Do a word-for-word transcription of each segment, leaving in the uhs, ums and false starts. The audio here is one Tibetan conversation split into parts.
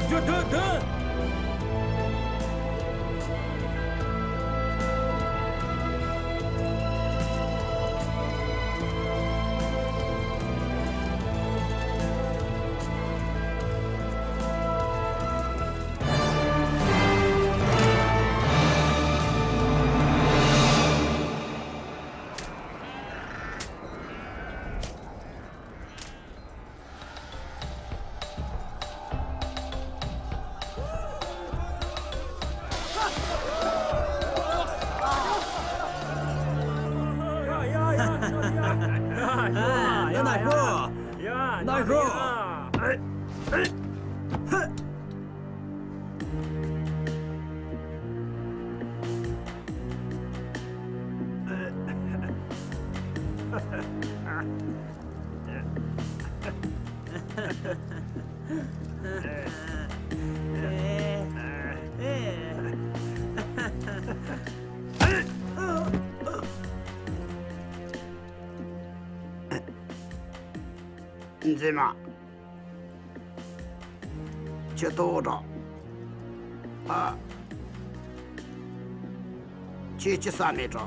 འགྲོ། འགྲོ། འགྲོ། མཛེས་མ། ཁྱོད་ལྟོགས་འགྲོ། ཨ། ཁྱོད་ཅི་ཟ་མེད་འགྲོ།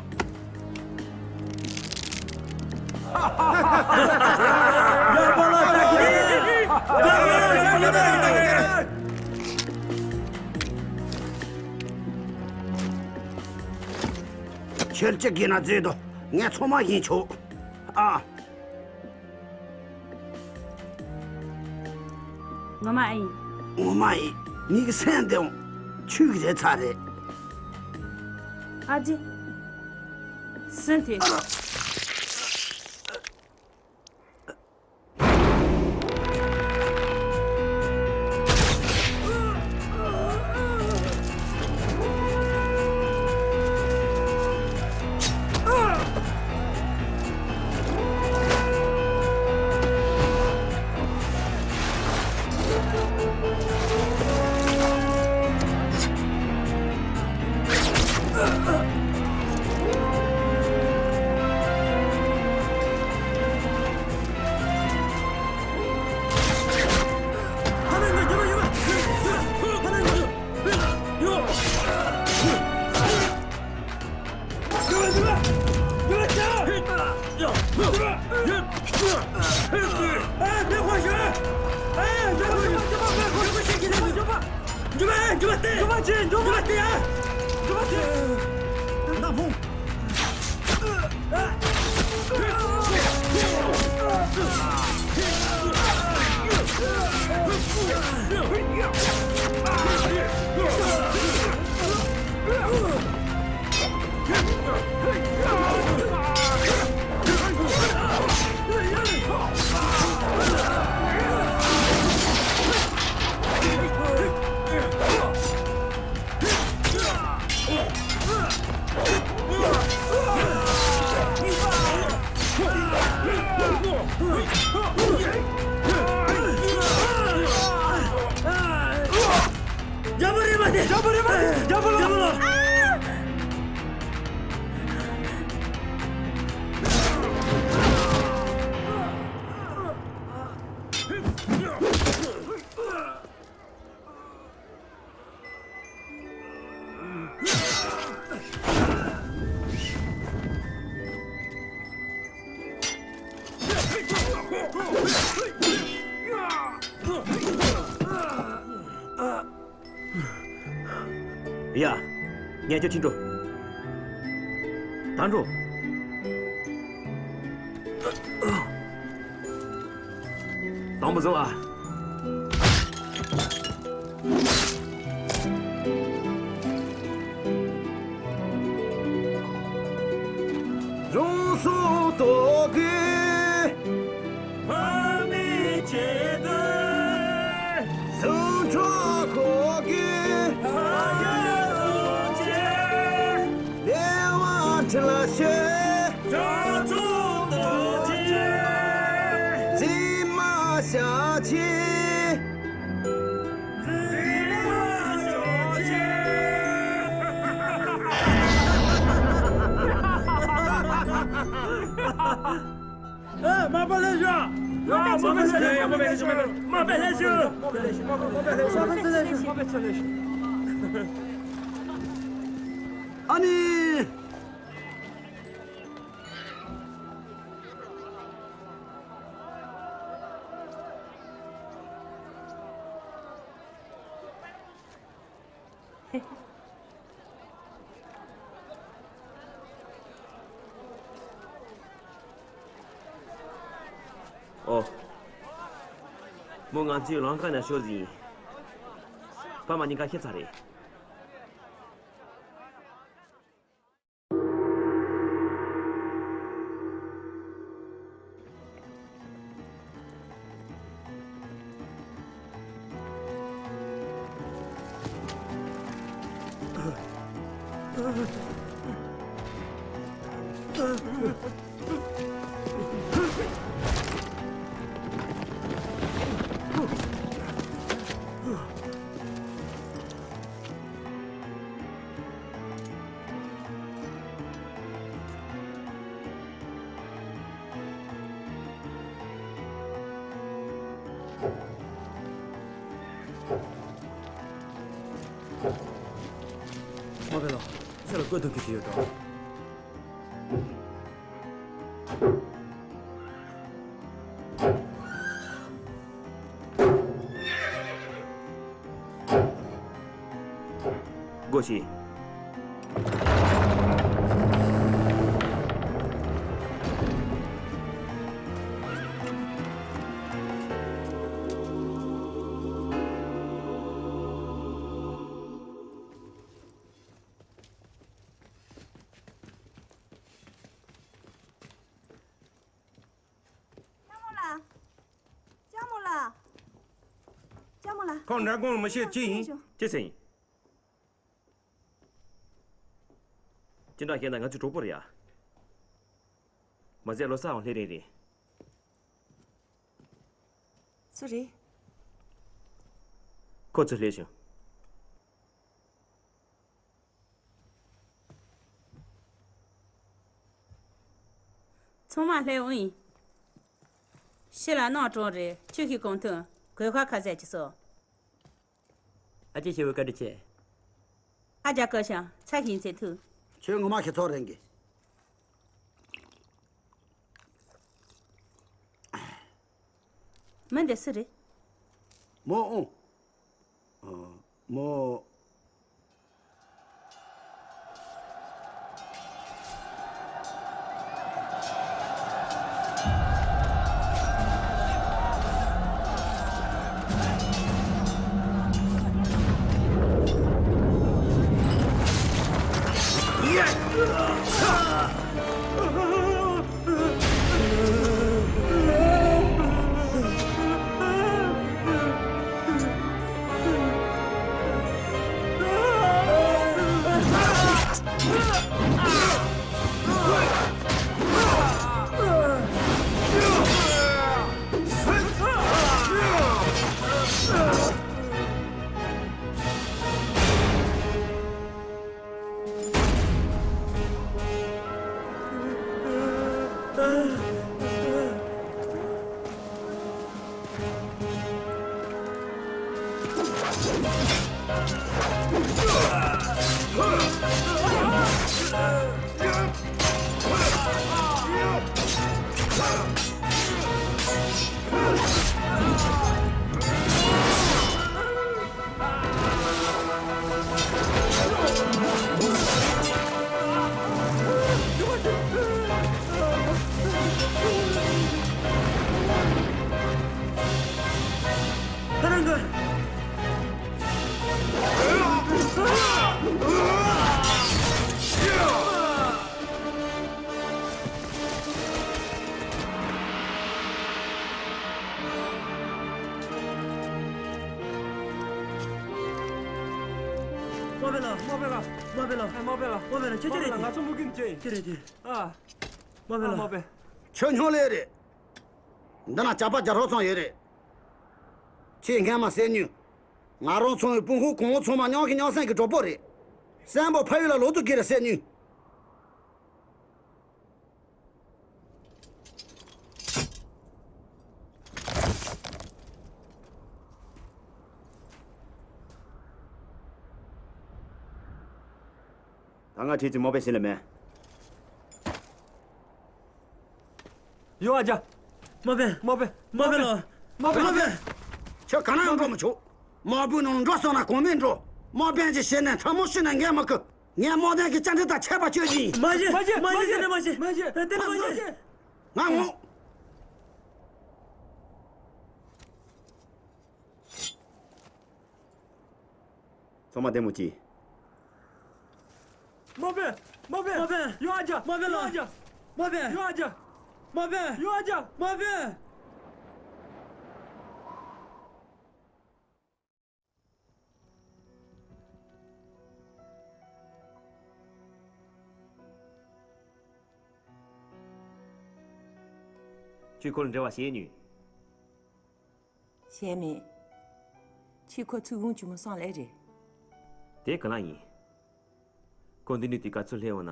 ཁྱོད་ཅི་དགོས་ན་བཟོས་དོ། ངས་ཚང་མ་ཡིན་ཆོག། ཨ། ངོ་མ་ཨེ་ཡིན། ངོ་མ་ཡིན། མིག་སེམས་བདེ་འོང་། ཆོས་ཀྱི་རེད་ཚ་རེད། ཨ་ཅེ། སུན་ཐེ། རྒྱལ་པོ་རེད་མ་དེ། རྒྱལ་པོ་རེད་མ་དེ། རྒྱལ་པོ་ལོ། རྒྱལ་པོ་ལོ། ཡ། ངས་ཁྱོད་ཁྲིད་འགྲོ། ད་འགྲོ། དང་པོ་བཟོ་ཨ། རང་སྲོག་གཏོད་དགོས། ཕ་མའི་ཆེད་དུ། སེམས་ཁྲལ་དགོས་དགོས། ཕ་ཡུལ་སྲུང་ཆེད། ལས་དབང་ཁྲི་ལ་ཤོད། ཁྲག་འཐུང་གཏོང་ཆེད། མཛེས་མ་བཞག་ཆེད། མཛེས་མ་བཞག་ཆེད། ཨེ། མ་པ་ལེ་ཤ། ཨ་ནི། ཨོ། མོ་ང་ཚོའི་ལམ་ཁ་ན་ཤོར་ཟིན། ཕ་མ་གཉིས་ཀ་ཤི་ཚར་རེད། མ་བེ་ལོ། ཚེ་ལ་བཀོད་ཐུབ་རྒྱུ་ཅི་ཡོད་འགྲོ། སྒོ་ཕྱེ། ལྕམ་མོ་ལགས། ལྕམ་མོ་ལགས། ལྕམ་མོ་ལགས། ཁོང་འདྲ་དགོངས་མི་ཤེས་ཅི་ཡིན། ཅི་ཟེར་ཡིན། ཅི་འདྲ་བཤད་ན་ང་ཚོའི་གྲོགས་པོ་རེད་ཡ། མ་ཟད་ལོ་གསར་ཡང་སླེབས་རན་རེད། སུ་རེད། ཁོ་ཚོ་སླེབས་བྱུང་། ཚང་མ་སླེབས་འོང་ཡིན། ཕྱི་ལ་གནམ་གྲང་རེད། ཁྱོད་ཀྱིས་གང་ཐུབ་གོས་ཁ་ཁ་ཟས་ཅིག་ཟོ། ཨ་ཅེ་ཞེ་བོ་བཀའ་དྲིན་ཆེ། ཨ་ཅག་སྐུ་ཞབས་ཚ་ཞིང་ཚེ་ཐུག་ཁྱོད་ངོ་མ་ཁྱེད་ཚོ་རེད་གི། མི་འདི་སུ་རེད། མོ་ཨོ། ཨ། མོ། མ་བེ་ལགས། མ་བེ་ལགས། མ་བེ་ལགས། ཨ། མ་བེ་ལགས། མ་བེ་ལགས། ཁྱེད་ཅི་རེད། མ་བེ་ལགས། ང་ཚོ་མུ་གེ་ཅི་ཡིན། ཅི་རེད་ཅི། ཨ། མ་བེ་ཨ། ལགས། མ་བེ། ཁྱོད་སྨྱོ་ལེ་རེད། འདི་ན་ཇག་པ་རྒྱ་རོག་ཚང་ཡོད་རེད། ཁྱེད་སྔན་མ་གསལ་ཉུལ། ང་རང་ཚོའི་དཔོན་ཧུ་གོང་བུ་ཚང་མ་མཉམ་ཤིང་མཉམ་སེང་གི་གྲོགས་པོ་རེད། སྲན་པོ་ཕ་ཡུལ་ལ་ལོག་ཏུ་གི་རེད་གསལ་ཉུལ། ད་ང་ཁྲིད་ཅིག་མོ་པེ་ཤི་ལ་མེད། ཡོ་ཨ་ཅག་དམག་དཔོན། དམག་དཔོན། དམག་དཔོན་ལགས། དམག་དཔོན། ཁྱོད་ག་ན་ཡང་འགྲོ་མི་ཆོག་དམག་དཔོན་ནང་འགྲོ་སོང་ན་གོང་མས་འགྲོ། དམག་དཔོན་གྱི་ཞལ་ནས་ཐལ་མོ་བཤུས་ནས་འགལ་མི་དགོས། ངས་དམག་དོན་གྱི་བཅར་འདྲི་དང་ཆད་པ་གཅོད་ཀྱི་ཡིན། མ་བྱེད། མ་བྱེད། མ་བྱེད། དེ་འདྲ་མ་བྱེད། དེ་འདྲ་མ་བྱེད། ང་ངོ་། ཚང་མ་བདེ་མོ་བྱོས། དམག་དཔོན། དམག་དཔོན། དམག་དཔོན། ཡོ་ཨ་ཅག་དམག་དཔོན་ལགས། ཡོ་ཨ་ཅག་དམག་དཔོན། ཡོ་ཨ་ཅག་དམག་དཔོན། ཡོ་ཨ་ཅག་དམག་དཔོན། ཁྱོད་ཁོ་ལ་འབྲེལ་བ་བྱས་མྱོང་། བྱས་མེད། ཁྱོད་ཁོ་ཚུགས་དགོངས་བྱུང་མི་སོང་ལེ་རེད། དེ་ག་ལ་ཡིན། ཁོ་འདི་ནས་དེ་ག་ཚུར་སླེབས་འོང་ན་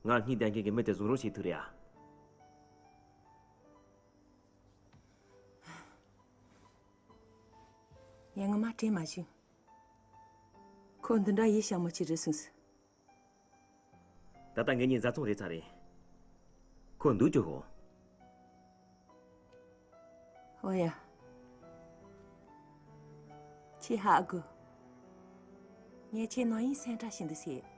ང་གཉིས་ལྡན་མཁན་གྱི་མི་དེ་བཟུང་རོགས་བྱེད་ཐུབ་རེད་ཨ། ངས་ངོ་མ་དྲན་མ་བྱུང་། ཁོ་འདི་འདྲ་ཡིད་ཞན་མོ་ཅིག་རེད་གསུངས་སོང་། ད་ལྟ་ངེད་གཉིས་བཟའ་ཚང་རེད་ཚར་རེད། ཁོ་འདུག་ཅོ་ཧོ། ཨོ་ཡ། ཁྱེད་ཧ་གོ། ངས་ཁྱེད་ནང་ཡིན་སེམས་ཁྲལ་བྱེད་འདུག་ཟེར།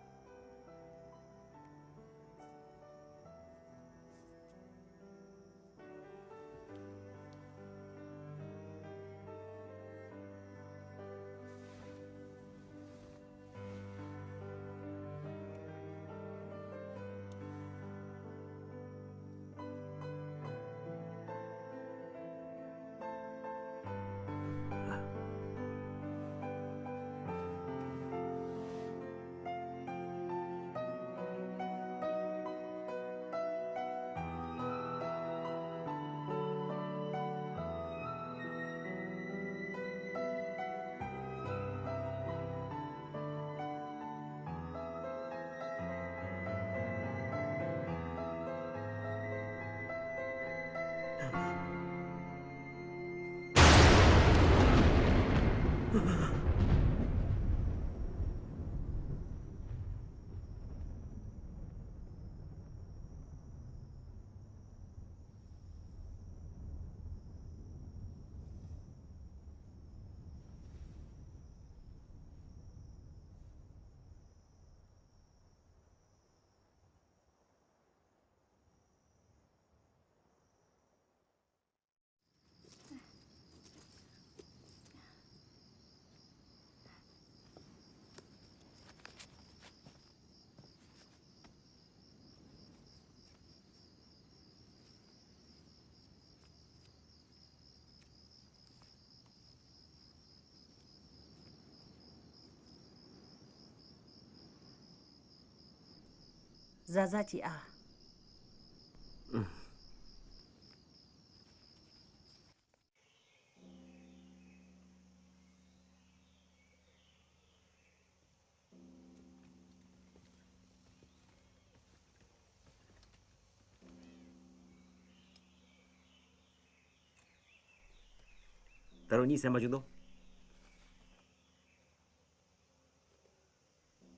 ཟ་ཟ་གྱིས་ཨ། ད་རུང་གཉིད་སད་མ་བྱུང་དོ།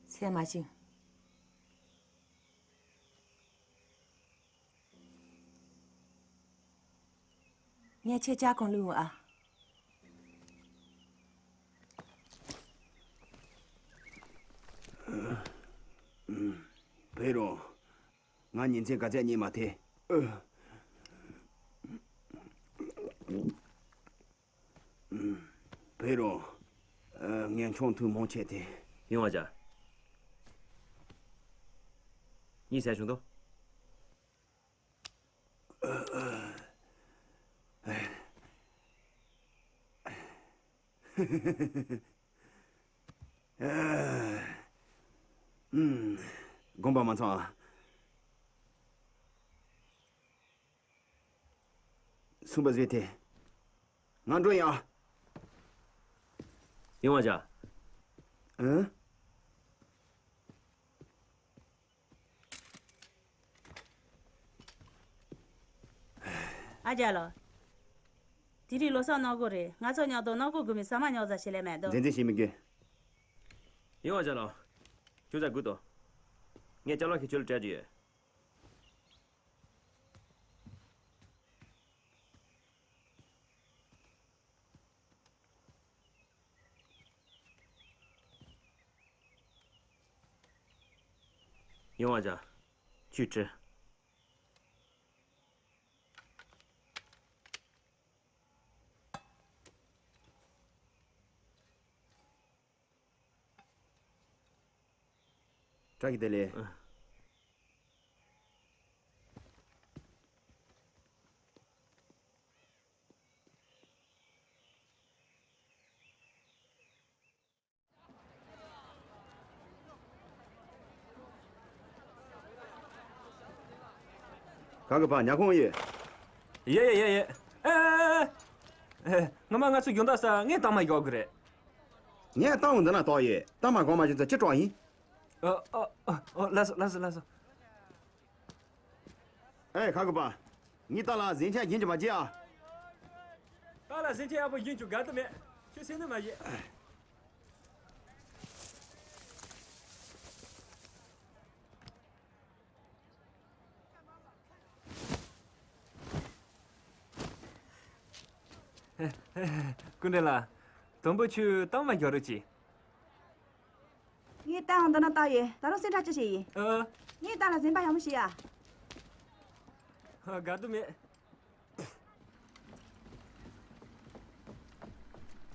སད་མ་བྱུང་། ངས་ཁྱེད་ཅག་གང་ལུས་འོང་ཨ། བེ་རོ། ང་ཉིན་མཚན་ག་ཚད་གཉིད་མ་ཐེག་བེ་རོ། ངས་མཆོང་ཐུག་མང་ཆེ་སྟེ། ཡོང་བ་ཅག་གཉིད་སད་བྱུང་དོ། དགོངས་པ་མ་ཚོམས་ཨ། གསུངས་པ་བཟོས་ཏེ། ང་འགྲོ་ཡ། ཡོང་བ་བྱ། ཨང་། ཨ་ཅག་ལགས། དེ་རིང་ལོ་གསར་གནང་དགོས་རེད། ང་ཚོ་མཉམ་དུ་གནང་དགོས་དགོས་མིན་ཟ་མ་ཉོ་ཟ་བྱེད་ལས་མེད་དོ། མཛེས་མཛེས་བྱེད་མི་དགོས། ཡོང་བ་བྱ་ལགས། ཁྱོད་ཅག་སྒུག་དོ། ངས་ཅ་ལག་ཁྱེད་ཚོ་ལ་སྤྲད་རྒྱུ་ཡོད། ཡོང་བ་བྱ། ཁྱོད་ཁྲིད། བཀྲ་ཤིས་བདེ་ལེགས། ག་གི་ཕ་ཉ་ཁོང་ཡོད། ཡོད་ཡོད་ཡོད་ཡོད། ཨེ་ཨེ་ཨེ། ཨེ། སྔོན་མ་ང་ཚོ་རྒྱུན་དག་ས་ངས་གཏའ་མ་བཞག་གི་རེད། ངས་གཏའ་འོང་འདི་ན་བཏགས་ཡོད། གཏའ་མ་གོང་མ་བཞིན་ཚོ་ཅི་སྤྲོག་ཡིན། ཨ་ཨ་ཨ་ཨ། ལགས་སོ་ལགས་སོ་ལགས་སོ། ཨེ་ཁ་གི་པ། ངས་ཏཱ་ལ་གཟན་ཆས་སྦྱིན་གྱི་མ་བྱེད་ཨ། ཏཱ་ལ་གཟན་ཆས་ཡག་པོ་སྦྱིན་རྒྱུ་དགའ་དུ་མེད། ཁྱོད་སེམས་ནི་མ་བྱེད། སྐུ་མགྲོན་ལགས། དུམ་བུ་ཁྱོད་གཏའ་མ་རྒྱག་རོགས་གྱིས། ངས་གཏའ་འདི་ན་བཏགས་ཡོད། ད་རུང་སེམས་ཁྲལ་ཅི་བྱེད་ཡིན། ཨ། ངས་ཏཱ་ལ་གཟན་པ་ཡག་མོ་བྱེད་ཡ། ཨ། དགའ་དུ་མེད།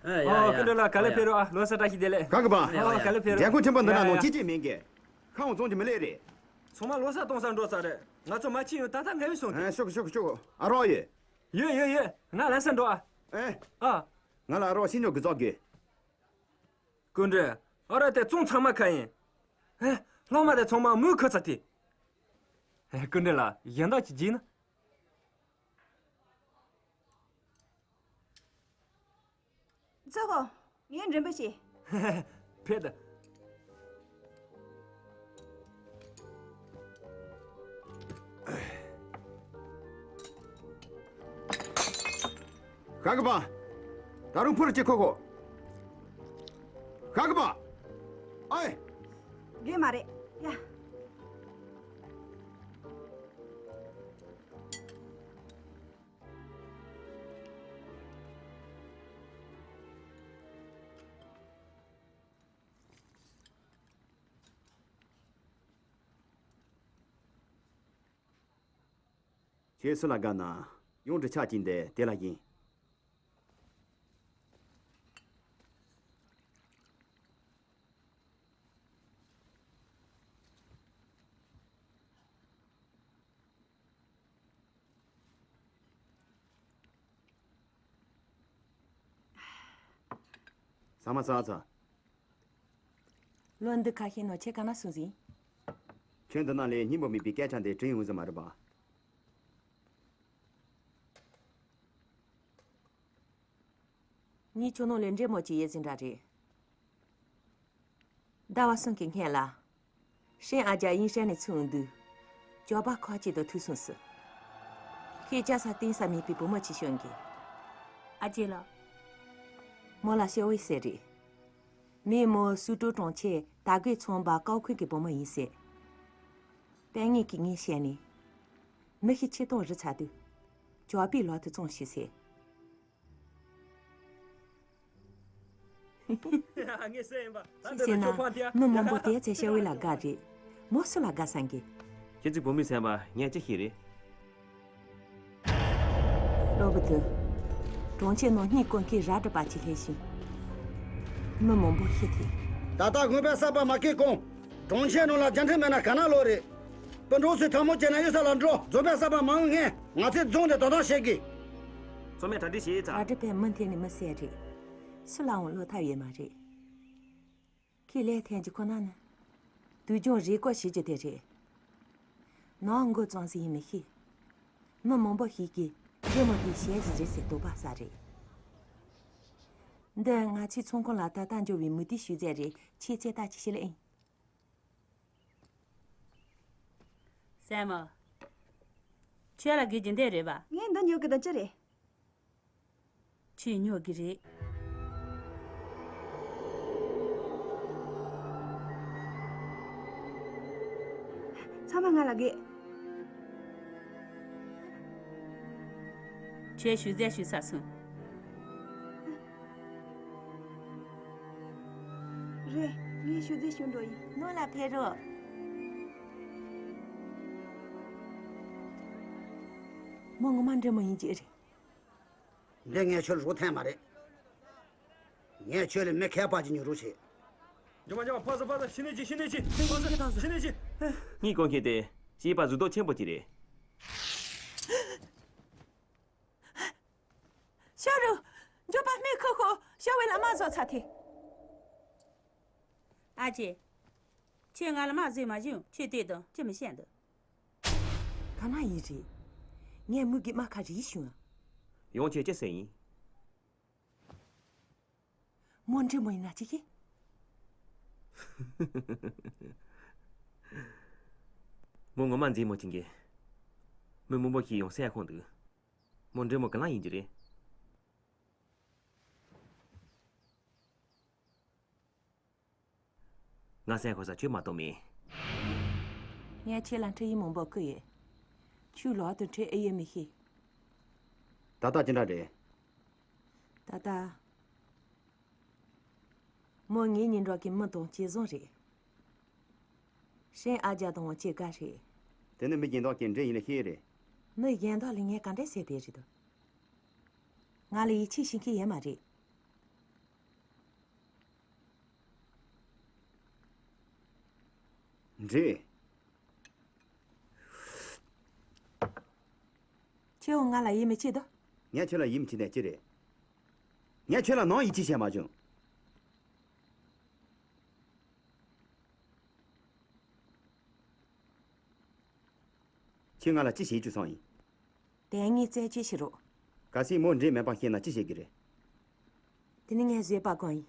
ཨ། ཡ། ཨོ། ཡ། སྐུ་མགྲོན་ལགས་ག་ལེ་ཕེབས་རོགས་ཨ། ལོ་གསར་བཀྲ་ཤིས་བདེ་ལེགས། ག་གི་པ། ཨོ། ག་ལེ་ཕེབས་རོགས། འབྲས་སྤུངས་ཁྲོམ་པ་འདི་ན་ཡ་ནང་ཡ། ཅི་ཅི་མིན་གི། ཁ་འོང་བཙོང་གི་མི་ལེ་རེད། ཚང་མ་ལོ་གསར་གཏོང་ས་འགྲོ་ས་རེད། ང་ཚོ་མ་ཕྱིན་ཡོང་ད་ལྟ་ངལ་བའི་སོང་ཨ། གི། ཤོག་གི་ཤོག་གི་ཤོག་གི། ཨ་རོགས་ཡོད། ཡོད་ཡོད་ཡོད། ང་ལམ་སང་འགྲོ་ཨ། ཨེ། ཨ། ང་ལ་ཨ་རོགས་ཤིང་ཉོ་གི་བཙོག་གི། སྐུ་མགྲོན། ཨ་རོགས་དེ་བཙོང་ཚང་མ་ཁ་ཡིན། ཨེ། སློབ་མ་དེ་ཚང་མ་མུ་ཁུ་ཚ་དེ། ཨེ། སྐུ་མགྲོན་ལགས་གཞན་དག་ཅིག་བགྱིས་ན། ཚོ་ཧོ། ངས་མགྲོན་པོ་བྱེད། ཕེབས་དང་། ཤ་གི་པ། ད་རུང་ཕུར་གཅིག་ཁོ་ཁོ། ཤ་གི་པ། ཨེ། དགོས་མ་རེད་ཡ། ཁྱེད་སུ་ལ་དགའ་ན་ཡོང་འདྲི་ཆགས་ཀྱིན་འདི་དེ་ལ་ཡིན། ཟ་མ་ཟ་ཚ། བློན་འདི་ཁ་ཤས་ནོ་ཆེ་ག་ན་སུ་ཟིན། ཁྱོད་འདི་ན་ལས་སྙིང་པོ་མེད་པའི་སྐད་ཆ་འདི་དྲན་ཡོང་ཟི་མ་རེད་པ། ངས་ཁྱོད་ནང་ལས་འདྲེ་མོ་ཅིག་ཡེ་ཟིན་འདྲ་རེད། ཟླ་བ་གསུམ་གྱི་སྔན་ལ། ཧྲེང་ཨ་རྒྱ་དབྱིན་ཧྲན་ནས་ཚུར་འོང་དུས། ཇོ་པ་ཁ་ཆེ་དུ་ཐུག་སོང་ཟིན། ཁོས་སྐྱ་ས་བསྟན་ས་མེད་པའི་བུ་མོ་ཅིག་ཤོད་གི། ཨ་ཅེ་ལགས། མོ་ལ་ཤོ་ཝེ་ཟེར་རེད། མོས་མོ་སུ་ཀྲོའུ་གྲོང་ཁྱེར་དར་གོས་ཚོང་པ་ཀའོ་ཁུན་གྱི་བུ་མོ་ཡིན་ཟེར། དཔོན་ངེད་ཀྱིས་ངས་བཤད་ནས། མི་ཤི་ཆེ་མཐོང་རི་ཚ་དུས། ཇོ་པའི་ལོག་ཏུ་བཙོང་ཤིག་ཟེར། ངས་ཟེར་ཡིན་པ། ད་ཅི་འདི་ཟེར་ན། ལ་ཁྱོད་ཕངས་ཏེ། མི་མང་པོ་དེ་ཚེ་ཤ་ཝེ་ལ་དགའ་རེད། མོ་སུ་ལ་དགའ་བསམ་གི། ཁྱེད་ཚོའི་བུ་མོའི་སེམས་པ་ངས་ཅི་ཤེས་རེད། གློ་བུར་དུ། གྲོང་ཁྱེར་ནང་གཉིད་སྐོར་མཁན་ར་སྒྲུབ་པ་ཅིག་སླེབས་ཤིང་། མི་མང་པོ་ཤི་ཐལ། ད་ལྟ་དགོན་པའི་གསར་པ་མ་སྐྱེས་གོང་། གྲོང་ཁྱེར་ནང་ལ་རྒྱལ་ཕྲན་མེད་ན་ག་ན་ལོག་རེད། སྤུན་གྲོགས་ཚོས་ཐལ་མོ་བྱས་ན་གཡུལ་ས་ལ་འགྲོ། རྫོང་དཔོན་གསར་པ་མ་འོང་སྔན་ང་ཚོས་རྫོང་དེ་དོ་དམ་བྱེད་དགོས། ཚོ་མས་གྲ་སྒྲིག་བྱས་ཚར། ར་སྒྲུབ་པས་མུ་མཐུད་ནས་མི་བསད་རེད། སུ་ལའང་བློ་ཐབས་ཡོད་མ་རེད། ཁོས་ལས་འཐེན་རྒྱུ་ཁོ་ན་ནི། དུས་རྒྱུན་རེས་སྐོར་བྱེད་རྒྱུ་དེ་རེད། ནང་མགོ་གཙང་ཟིག་ཡིན་མི་ཤེས། མི་མང་པོ་ཞིག་གིས་རྒྱུ་མོ་དེའི་ཞལ་ཟིག་རེད་ཟེར་དོགས་པ་ཟ་རེད། འདི་ང་ཚོའི་ཚོང་ཁང་ལ་ད་ལྟ་འབྱོར་བའི་མུ་ཏིག་ཞུ་རྫས་རེད། ཁྱེད་ཚོས་ལྟ་ཅི་ཞིག་ལ་ཨེ། སྲས་མོ། ཁྱོད་ལ་དགོས་རྒྱུ་འདི་རེད་པ། ངས་འདི་ཉོ་གི་འདི་ཅི་རེད། ཁྱོས་ཉོ་གི་རེད། ཚང་མ་ང་ལ་དགོས། ཁྱོད་ཞུ་རྫས་ཞུ་ཚར་སོང་། རེད། ངས་ཞུ་རྫས་ཞུ་འགྲོ་ཡིན། ནང་ལ་ཕེབས་རོགས། མོ་ངོ་མ་འདྲེ་མོ་ཡིན་གྱི་རེད། འདི་ངས་ཁྱོད་ལ་རོགས་ཐེངས་མ་རེད། ངས་ཁྱོད་ལ་མི་ཁ་པར་གྱི་ཉོ་རོགས་བྱེད། རྒྱུ་མ་རྒྱུ་མ་ཕོ་ས་ཕོ་ས་ཕྱི་ནས་ཅི་ཕྱི་ནས་ཅི་ཕོ་ས་ཕྱི་ནས་ཅི། ངའི་གོ་མཁན་དེ་སྐྱེས་པ་གཟུགས་མདོག་ཆེན་པོ་ཅིག་རེད། ཤ་རུ། མགྱོགས་པ་སྨན་ཁུར་ཤོག་ཤ་བའི་ལ་མ་བཟོ་ཚར་ཐལ། ཨ་ཅེ། ཁྱོད་ང་ལ་མ་བཟོས་མ་བྱུང་ཁྱོད་དེ་དང་ཅི་མི་བཤད་འདུག་ག་ན་ཡིན་རེད། ངས་མུ་གི་རྨ་ཁ་རིལ་བྱུང་ང་། ཡང་ཁྱོད་ཅི་ཟེར་ཡིན། མོ་འདྲེ་མོ་ཡིན་ན་ཅི་གི། མོ་ངོ་མ་མཛེས་མོ་ཅན་གྱི། མི་མང་པོ་ཞིག་ཡང་སེམས་ཁོང་འདུག་མོ་འདྲེ་མོ་ག་ན་ཡིན་རྒྱུ་རེད། ང་སེམས་ཁོ་ས་ཁྱོད་མ་གཏོགས་མེད། ངས་ཁྱེད་ལ་འཕྲིན་ཡིག་མང་པོ་བསྐུར་ཡོད། ཁྱོད་ལོག་ཏུ་འཕྲིན་ཨེ་ཡོད་མི་ཤེས། ད་ལྟ་ཅི་འདྲ་རེད། ད་ལྟ། མོ་ངའི་ཉེ་འགྲོགས་ཀྱི་མི་དང་གཅིག་བཟང་རེད། ཧྲེང་ཨ་རྒྱ་དང་གཅིག་དགའ་རེད། དེ་ནི་མི་གཞན་དག་གི་འདྲེ་ཡིན་ན་ཤེས་རེད། མི་གཞན་དག་ལ་ངས་ག་འདྲ་ཟེར་བསྡད་རེད་དོ། ང་ལ་ཡིད་ཆེས་བྱེད་མཁན་ཡོད་མ་རེད། འདྲེ། ཁྱེད་ང་ལ་ཡིད་མི་ཆེས་དོ། ངས་ཁྱོད་ལ་ཡིད་མི་ཆེས་ནས་ཅི་རེད། ངས་ཁྱོད་ལ་ནམ་ཡིད་ཆེས་བྱས་མ་བྱུང་། ཁྱེད་ང་ལ་ཅི་བྱེད་རྒྱུ་བསམ་ཡིན། དེ་ངས་བཙལ་བཅོས་བྱེད་རོགས། གལ་སྲིད་མོ་འདྲེ་མེད་པ་ཤེས་ན་ཅི་བྱེད་ཀྱི་རེད། དེ་ནི་ངས་བཟོས་པ་གང་ཡིན།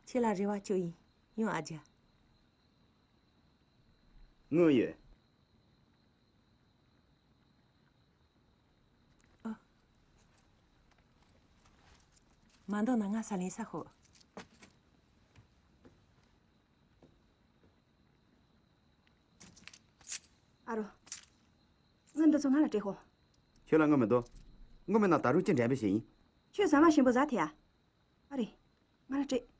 ཁྱེད་ལ་རེ་བ་བཅོལ་ཡིན། ཡང་ཨ་རྒྱ། དངུལ་ཡོད། ཨ། མ་འདང་ན་ང་ས་ལེན་ས་ཤོག་ཨ་རོ། དངུལ་འདི་ཚོ་ང་ལ་སྤྲད་ཤོག་ཁྱོད་ལ་དངུལ་མི་འདུག་དངུལ་མེད་ན་ད་རུང་ཅི་འགྲན་པ་བྱེད་ཡིན། ཁྱོད་ཟ་མ་ཞིམ་པོ་ཟ་ཐེ་ཡ། ཨ་རེ། ང་ལ་སྤྲད།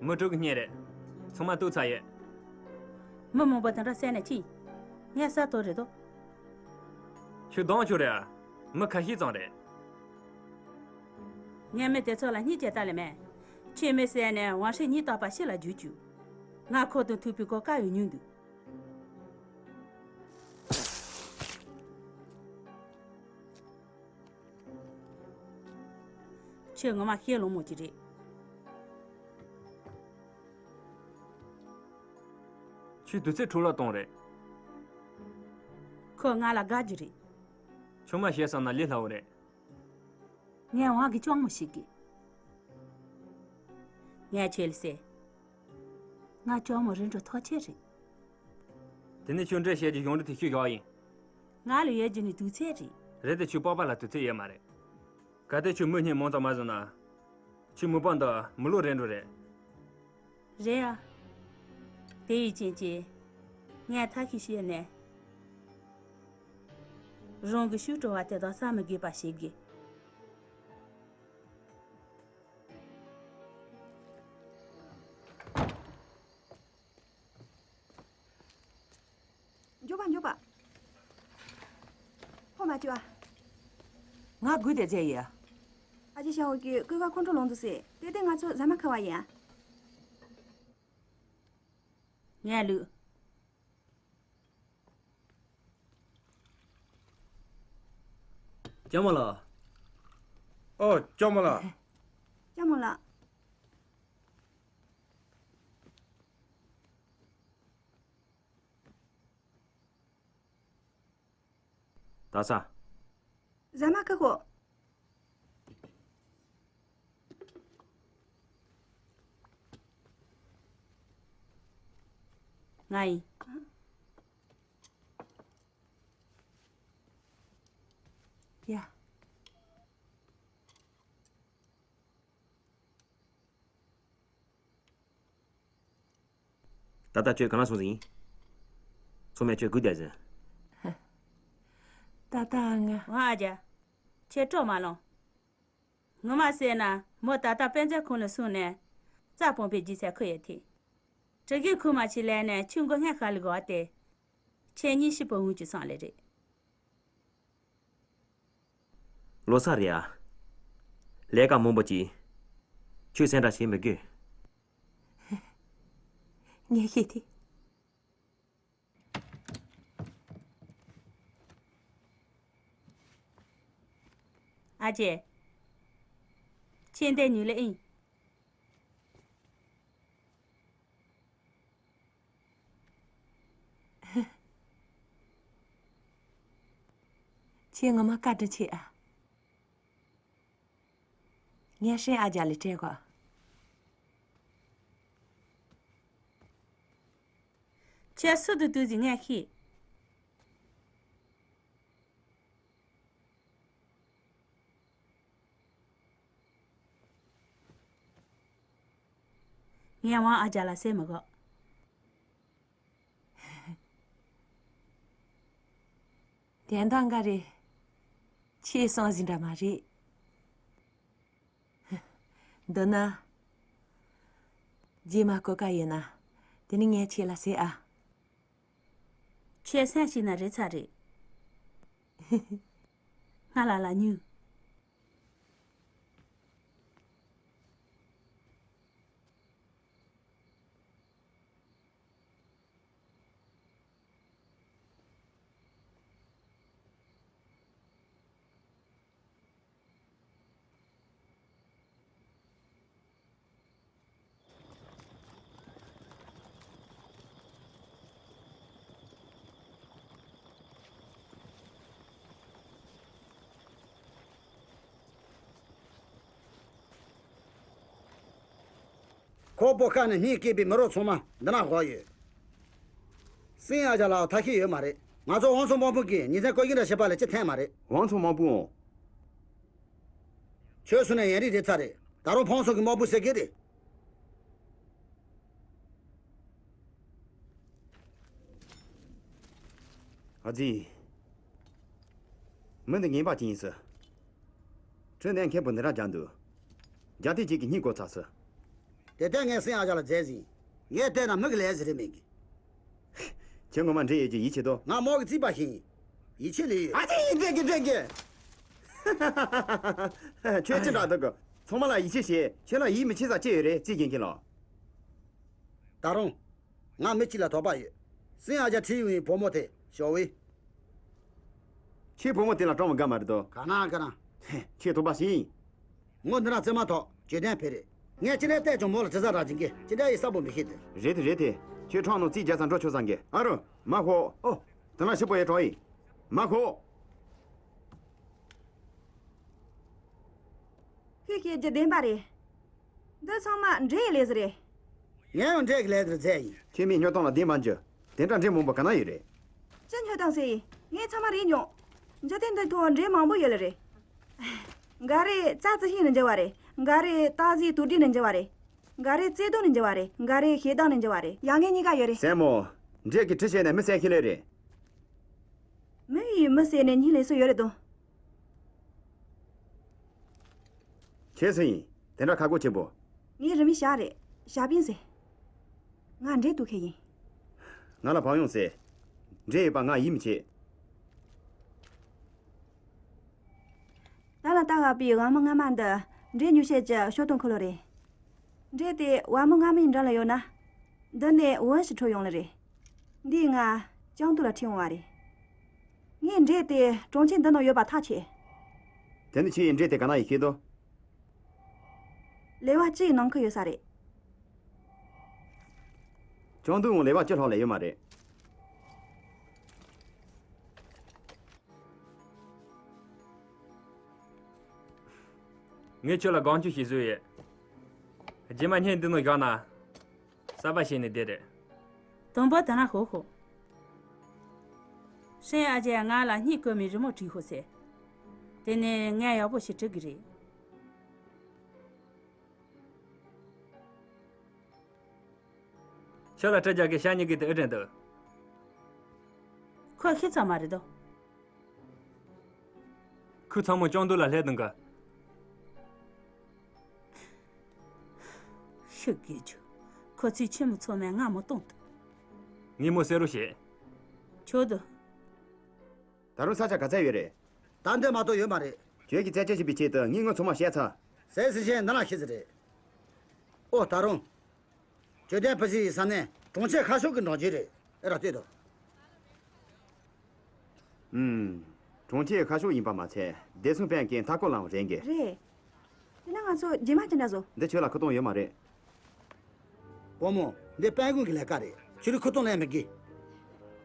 མི་དྲུག་གི་བརྙན་རེད། ཚང་མ་གཏུབ་ཚར་ཡོད། མི་མང་པོ་དེ་འདྲ་བསད་ནས་ཅི། ངས་ས་ཐོ་རེད་དོ། ཁྱོད་གདོང་ཆུ་རེད་ཨ། མི་ཁ་ཤས་ཙམ་རེད། ངས་མི་དེ་ཚོ་ལ་སྙིང་རྗེ་ལྟ་ལེ་མེད། ཁྱོད་མི་བསད་ནས་ཝང་ཧྲི་སྙིང་ཏོག་པ་ཕྱི་ལ་རྒྱུག་བཅུག་ང་ཁོ་དང་ཐུག་པའི་གོ་སྐབས་ཡང་ཉུང་འདུག་ཁྱོད་ངོ་མ་ཤེས་ལོང་མོ་ཅིག་རེད། ཁྱོད་དུས་ཚོད་འཕྲོ་བརླག་གཏོང་རེད། ཁོ་ང་ལ་དགའ་རྒྱུ་རེད། ཆུང་མ་བཤད་བསམ་ན་ལས་སླ་བོ་རེད། ངས་ཝང་གི་ལྕམ་མོ་ཞིག་གི། ངས་ཁྱོད་ལ་ཟེར། ང་ལྕམ་མོ་རིན་འགྲོ་ཐག་ཆོད་རེད། དེ་ནས་ཁྱོད་འདྲ་བཤད་རྒྱུ་གཞུང་འབྲེལ་དེ་ཤོད་བཞག་ཡིན། ང་ལ་ཡོད་རྒྱུ་ནི་དུས་ཚོད་རེད། རེད་དེ་ཁྱོད་པགས་པ་ལ་དུས་ཚོད་ཡོད་མ་རེད། གལ་ཏེ་ཁྱོད་མི་སྙིང་མང་ཙམ་མ་བཟུང་ན། ཁྱོད་མི་པང་འདི་མི་ལོ་རེ་འགྲོ་རེད། རེད་ཨ། དེ་ཡི་རྐྱེན་གྱིས། ངས་ཐབས་ཤེས་བྱས་ནས། རང་གི་ཤུགས་སྤྲོ་བ་དེ་དག་བསམ་མི་དགོས་པ་བྱེད་དགོས། མགྱོགས་པ་མགྱོགས་པ། ཧོ་མ་བྱོས་ཨ། ང་སྒུག་བསྡད་ཡོད། ཨ་ཅེ་ཞའོ་ཀྱིས་སྐུ་ཁ་ཁོང་ཁྲོ་ལངས་འདུག་ཟེར། དེ་དེ་ང་ཚོ་ཟ་མ་ཁ་བ་ཡིན་ཨ། ངས་ལུས། ལྕམ་མོ་ལགས། ཨོ། ལྕམ་མོ་ལགས། ལྕམ་མོ་ལགས། ད་ས། ཟ་མ་ཁ་ཁོ། ང་ཡིན། ཡ། ད་ལྟ་ཁྱོད་གང་ལ་སོང་ཟིན། ཚང་མས་ཁྱོད་སྒུག་བསྡད་ཟིན། ད་ལྟ་ང་། ང་ཨ་ཅག་ཁྱེད་སྤྲོ་མ་ལངས། ངོ་མ་ཟེར་ན་མོ་ད་ལྟ་དཔེ་མཛོད་ཁང་ལ་སོང་ནས་རྩྭ་སྤུངས་པའི་ལྗིད་ཚད་ཁུ་ཡོད་དེ། དྲི་གུའི་ཁུག་མ་ཆེ་ལས་ནས་ཆུ་མགོ་སྔས་ཤར་ལ་གོ་སྟེ། ཁྱེད་གཉིས་ཤི་པོ་འུན་ཅུ་སོང་ལེ་རེད། ལོ་གསར་རེད་ཨ། ལས་ཀ་མང་པོ་ཅིག་ཁྱོད་སེམས་ཁྲལ་བྱེད་མི་དགོས། ངས་ཤེས་ཏེ། ཨ་ཅེ། ཁྱེད་འདི་ཉུལ་ལེ་ཨིན། ཁྱེད་ངོ་མ་བཀའ་དྲིན་ཆེ་ཨ། ངས་ཧྲེང་ཨ་ཅག་ལ་སྤྲད་གོ། ཁྱེད་སུ་དུ་དུས་ཟིན་ངས་ཤེས། ངས་ཝང་ཨ་ཅག་ལ་ཟེར་མི་དགོས། དོན་དག་འགའ་རེ་ཁྱེད་སོང་ཟིན་འདྲ་མ་རེད། འདི་ན། རྗེས་མ་གོ་སྐབས་ཡོད་ན། དེ་ནི་ངས་ཁྱེད་ལ་ཟེར་ཨ། ཁྱེད་སེམས་ཤིག་ན་རེད་ཚ་རེད། ང་ལ་ལ་ཉུ། ཁོ་པོ་ཁ་ནས་སྙིང་སྐྱེས་པའི་མི་རོ་ཚང་མ་འདི་ན་བཞག་ཡོད། སིང་ཨ་ཅག་ལ་ཐབས་ཤེས་ཡོད་མ་རེད། ང་ཚོ་ཝང་ཚོ་དམག་དཔུང་གིས་ཉིན་མཚན་སྐོར་གྱི་འདྲ་བྱེད་པ་ལས་ཅི་ཐེངས་མ་རེད། ཝང་ཚོ་དམག་དཔུང་། ཁྱོད་སུ་ནས་ཡན་རིག་རེད་ཚ་རེད། ད་རུང་ཕོང་སོགས་ཀྱི་དམག་དཔུང་ཟེར་གི་རེད། ཨ་ཙི། མི་འདི་ངན་པ་ཅིག་ཡིན་ཟེར། ཁྲི་ནས་མཁན་པོ་འདི་ར་རྒྱག་འདུག་རྒྱ་ཏི་གཅིག་གི་སྙིང་གོ་ཚ་ཟེར། དེ་ལྟར་ངས་སེང་ཨ་ཅག་ལ་མཛད་ཟིན། ངས་བལྟས་ན་མི་གི་ལས་ཟིག་རེད་མེད་གི། ཁྱེད་ངོ་མ་འདྲེ་ཡོད་ཀྱི་ཡིད་ཆེས་དོ། ང་མོ་གི་རྩིས་པ་ཞིག་ཡིན། ཡིད་ཆེས་ལས་ཡོད། ཨ་ཙི་འདྲེ་གི་འདྲེ་གི། ཁྱོད་ཅི་འདྲ་འདུག་གི། ཚང་མ་ལ་ཡིད་ཆེས་བྱེད། ཁྱོད་ལ་ཡིད་མི་ཆེས་ས་ཅི་ཡོད་རེད་རྩིས་རྒྱན་གྱིན་ལ། ད་རུང་། ང་མི་གཅིག་ལ་དོགས་པ་ཡོད། སིང་ཨ་ཅག་ཁྲིད་ཡོང་བའི་བུ་མོ་དེ་ཞའོ་ཝེ། ཁྱེད་བུ་མོ་དེ་ལ་སྤྲང་མོ་དགའ་མ་རེད་དོ། ག་ན་ག་ན། ཧེ། ཁྱེད་དོགས་པ་ཞིག་ཡིན། ངོ་འདི་ན་རྩེ་མ་ཐོག་བྱེད་དོན་ཕེ་རེད། ངས་ཅི་འདྲ་བལྟས་ཀྱང་མོ་ལ་དྲི་ཟ་རག་ཅིང་གི་ཅི་འདྲ་ཡི་གསལ་པོ་མི་ཤེས་དེ། རེད་དེ་རེད་དེ། ཁྱོད་ཁྲང་ནང་རྩིས་རྒྱག་ས་འགྲོ་ཆོག་ས་འགི་ཨ་རོ། མ་ཤོག་ཨོ། དེ་ན་ཞིབ་པོ་ཡེ་གྲོགས་ཡིན། མ་ཤོག་ཁྱེད་ཀྱིས་རྒྱུ་བདེན་པ་རེད། འདི་ཚང་མ་འདྲེ་ཡི་ལས་ཟིག་རེད། ངས་ཡང་འདྲེ་གི་ལས་ཟིག་རེད་ཟེར་ཡིན། ཁྱེད་མི་སྨྱོ་སྟངས་ལ་བདེན་པ་འཇུ། དེ་འདྲ་འདྲེ་མང་པོ་ག་ན་ཡོད་རེད། ཅི་སྨྱོ་སྟངས་ཟེར་ཡིན། ངས་ཚང་མ་རེད་མྱོང་། འཇིག་རྟེན་འདི་ཐོག་འདྲེ་མང་པོ་ཡོད་ལེ་རེད། འགའ་རེ་རྩྭ་རྩི་ཤིང་ནས་འཇུ་བ་རེད། འགའ་རེ་སྟག་གཟིག་དུག་སྦྲུལ་ནས་འཇུ་བ་རེད། འགའ་རེ་བརྩེ་དུང་ནས་འཇུ་བ་རེད། འགའ་རེ་ཞེ་སྡང་ནས་འཇུ་བ་རེད། ཡང་ངས་གཉིས་ཀ་ཡོད་རེད། སྲས་མོ། འདྲེ་གི་གྲི་བྱས་ནས་མི་བསད་ཤི་ལེ་རེད། མི་ཡིས་མི་བསད་ནས་སྙིང་ལས་སུ་ཡོད་རེད་དོ། ཁྱེད་སུ་ཡིན། དེ་འདྲ་ཁ་སྒོ་ཆེན་པོ། ངའི་རུ་མི་ཞག་རེད། ཞག་པིན་ཟེར། ང་འདྲེ་དུག་ཁྱེད་ཡིན། ང་ལ་བག་ཡོང་ཟེར། འདྲེ་ཡོད་པ་ང་ཡིད་མི་ཆེས། ད་ལ་ལྟ་བ་པའི་ཝ་མོ་སྔ་མ་འདི་འདྲེ་ཉུལ་བྱེད་ཀྱི་ཤོ་སྟོན་འཁོར་ལོ་རེད། འདྲེ་དེ་ཝ་མོ་སྔ་མའི་འགྲམ་ལ་ཡོད་ན། འདི་ནས་བུ་ཞིག་འཕྲོག་ཡོང་ལེ་རེད། འདིས་ང་ཅང་ཏུ་ལ་ཁྲིད་འོང་བ་རེད། ངས་འདྲེ་དེ་གྲོང་ཁྱེར་འདི་ནང་ཡོད་པ་ཐག་ཆོད། དེ་ནི་ཁྱེད་ཡིས་འདྲེ་དེ་ག་ན་ཡིན་ཤེས་དོ། ལས་བ་སྤྱི་ཡི་ནང་ཁུལ་ཡོད་ས་རེད། ཅང་ཏུའང་ལས་བ་སྤྱི་ལྷག་ལས་ཡོད་མ་རེད། ངས་ཁྱོད་ལ་དགོངས་ཞུ་ཞིག་བཟོས་ཡོད། རྗེས་མ་སྙིང་འདི་ནང་བཞག་ན། གསར་པ་བྱས་ནས་བསྡད་རེད། དུམ་བུ་དེ་ན་ཤོག་ཤོག་ཧྲེང་ཨ་ཅེ་ང་ལ་སྙིང་རྐུ་མའི་རི་མོ་བྲིས་ཤོག་ཟེར། དེ་ནས་ངས་ཡག་པོ་ཞིག་བྲི་གི་རེད། ཁྱོད་ལ་སྤྲད་རྒྱག་གི་ཤ་ཉིས་ཀྱི་དེ་ཨེ་དྲན་འདུག་ཁོ་ཤི་ཚར་མ་རེད་དོ། ཁོས་ཚང་མ་ཅང་དུ་ལ་ལྷས་དང་ག་ཤི་དགོས་རྒྱུ། ཁོ་ཚོའི་ཆེན་མོ་ཚོ་མས་ང་མོ་གཏོང་ཐུབ། ངས་མོ་གསལ་རོགས་བྱེད། ཁྱོད་དུ། ད་རུང་ས་ཆ་ག་ཚད་ཡོད་རེད། ད་འདི་མ་གཏོགས་ཡོད་མ་རེད། ཁྱོད་ཀྱིས་རྩད་གཅོད་བྱེད་པའི་ཆེད་དུ་ངས་དངུལ་ཚང་མ་བཤད་ཚར། ཟས་ཟིན་ཆེན་འདི་ན་ཤི་ཟི་རེད། ཨོ་ད་རུང་། ཇོ་ལྡན་ཕུ་སི་ཡི་ས་གནས་གྲོང་ཁྱེར་ཁ་ཤོག་གི་འབྲང་རྒྱུ་རེད། ཨེ་ར་ལྟོས་དོ། ཨུམ། གྲོང་ཁྱེར་ཁ་ཤོག་ཡིན་པ་མ་ཚད་བདེ་སྲུང་དཔོན་གྱིས་མཐའ་སྐོར་ལའང་རན་གི། རེད། དེ་ན་ང་ཚོ་རྗེས་མ་ཅི་འདྲ་བཟོ། འདི་ཁྱོད་ལ་ཁུ་སྟོང་ཡོད་མ་རེད། བུ་མོ། འདི་དཔོན་དགོན་གྱི་ལས་ཀ་རེད། ཁྱོད་རང་ཁུ་སྟོང་ལེན་མི་དགོས།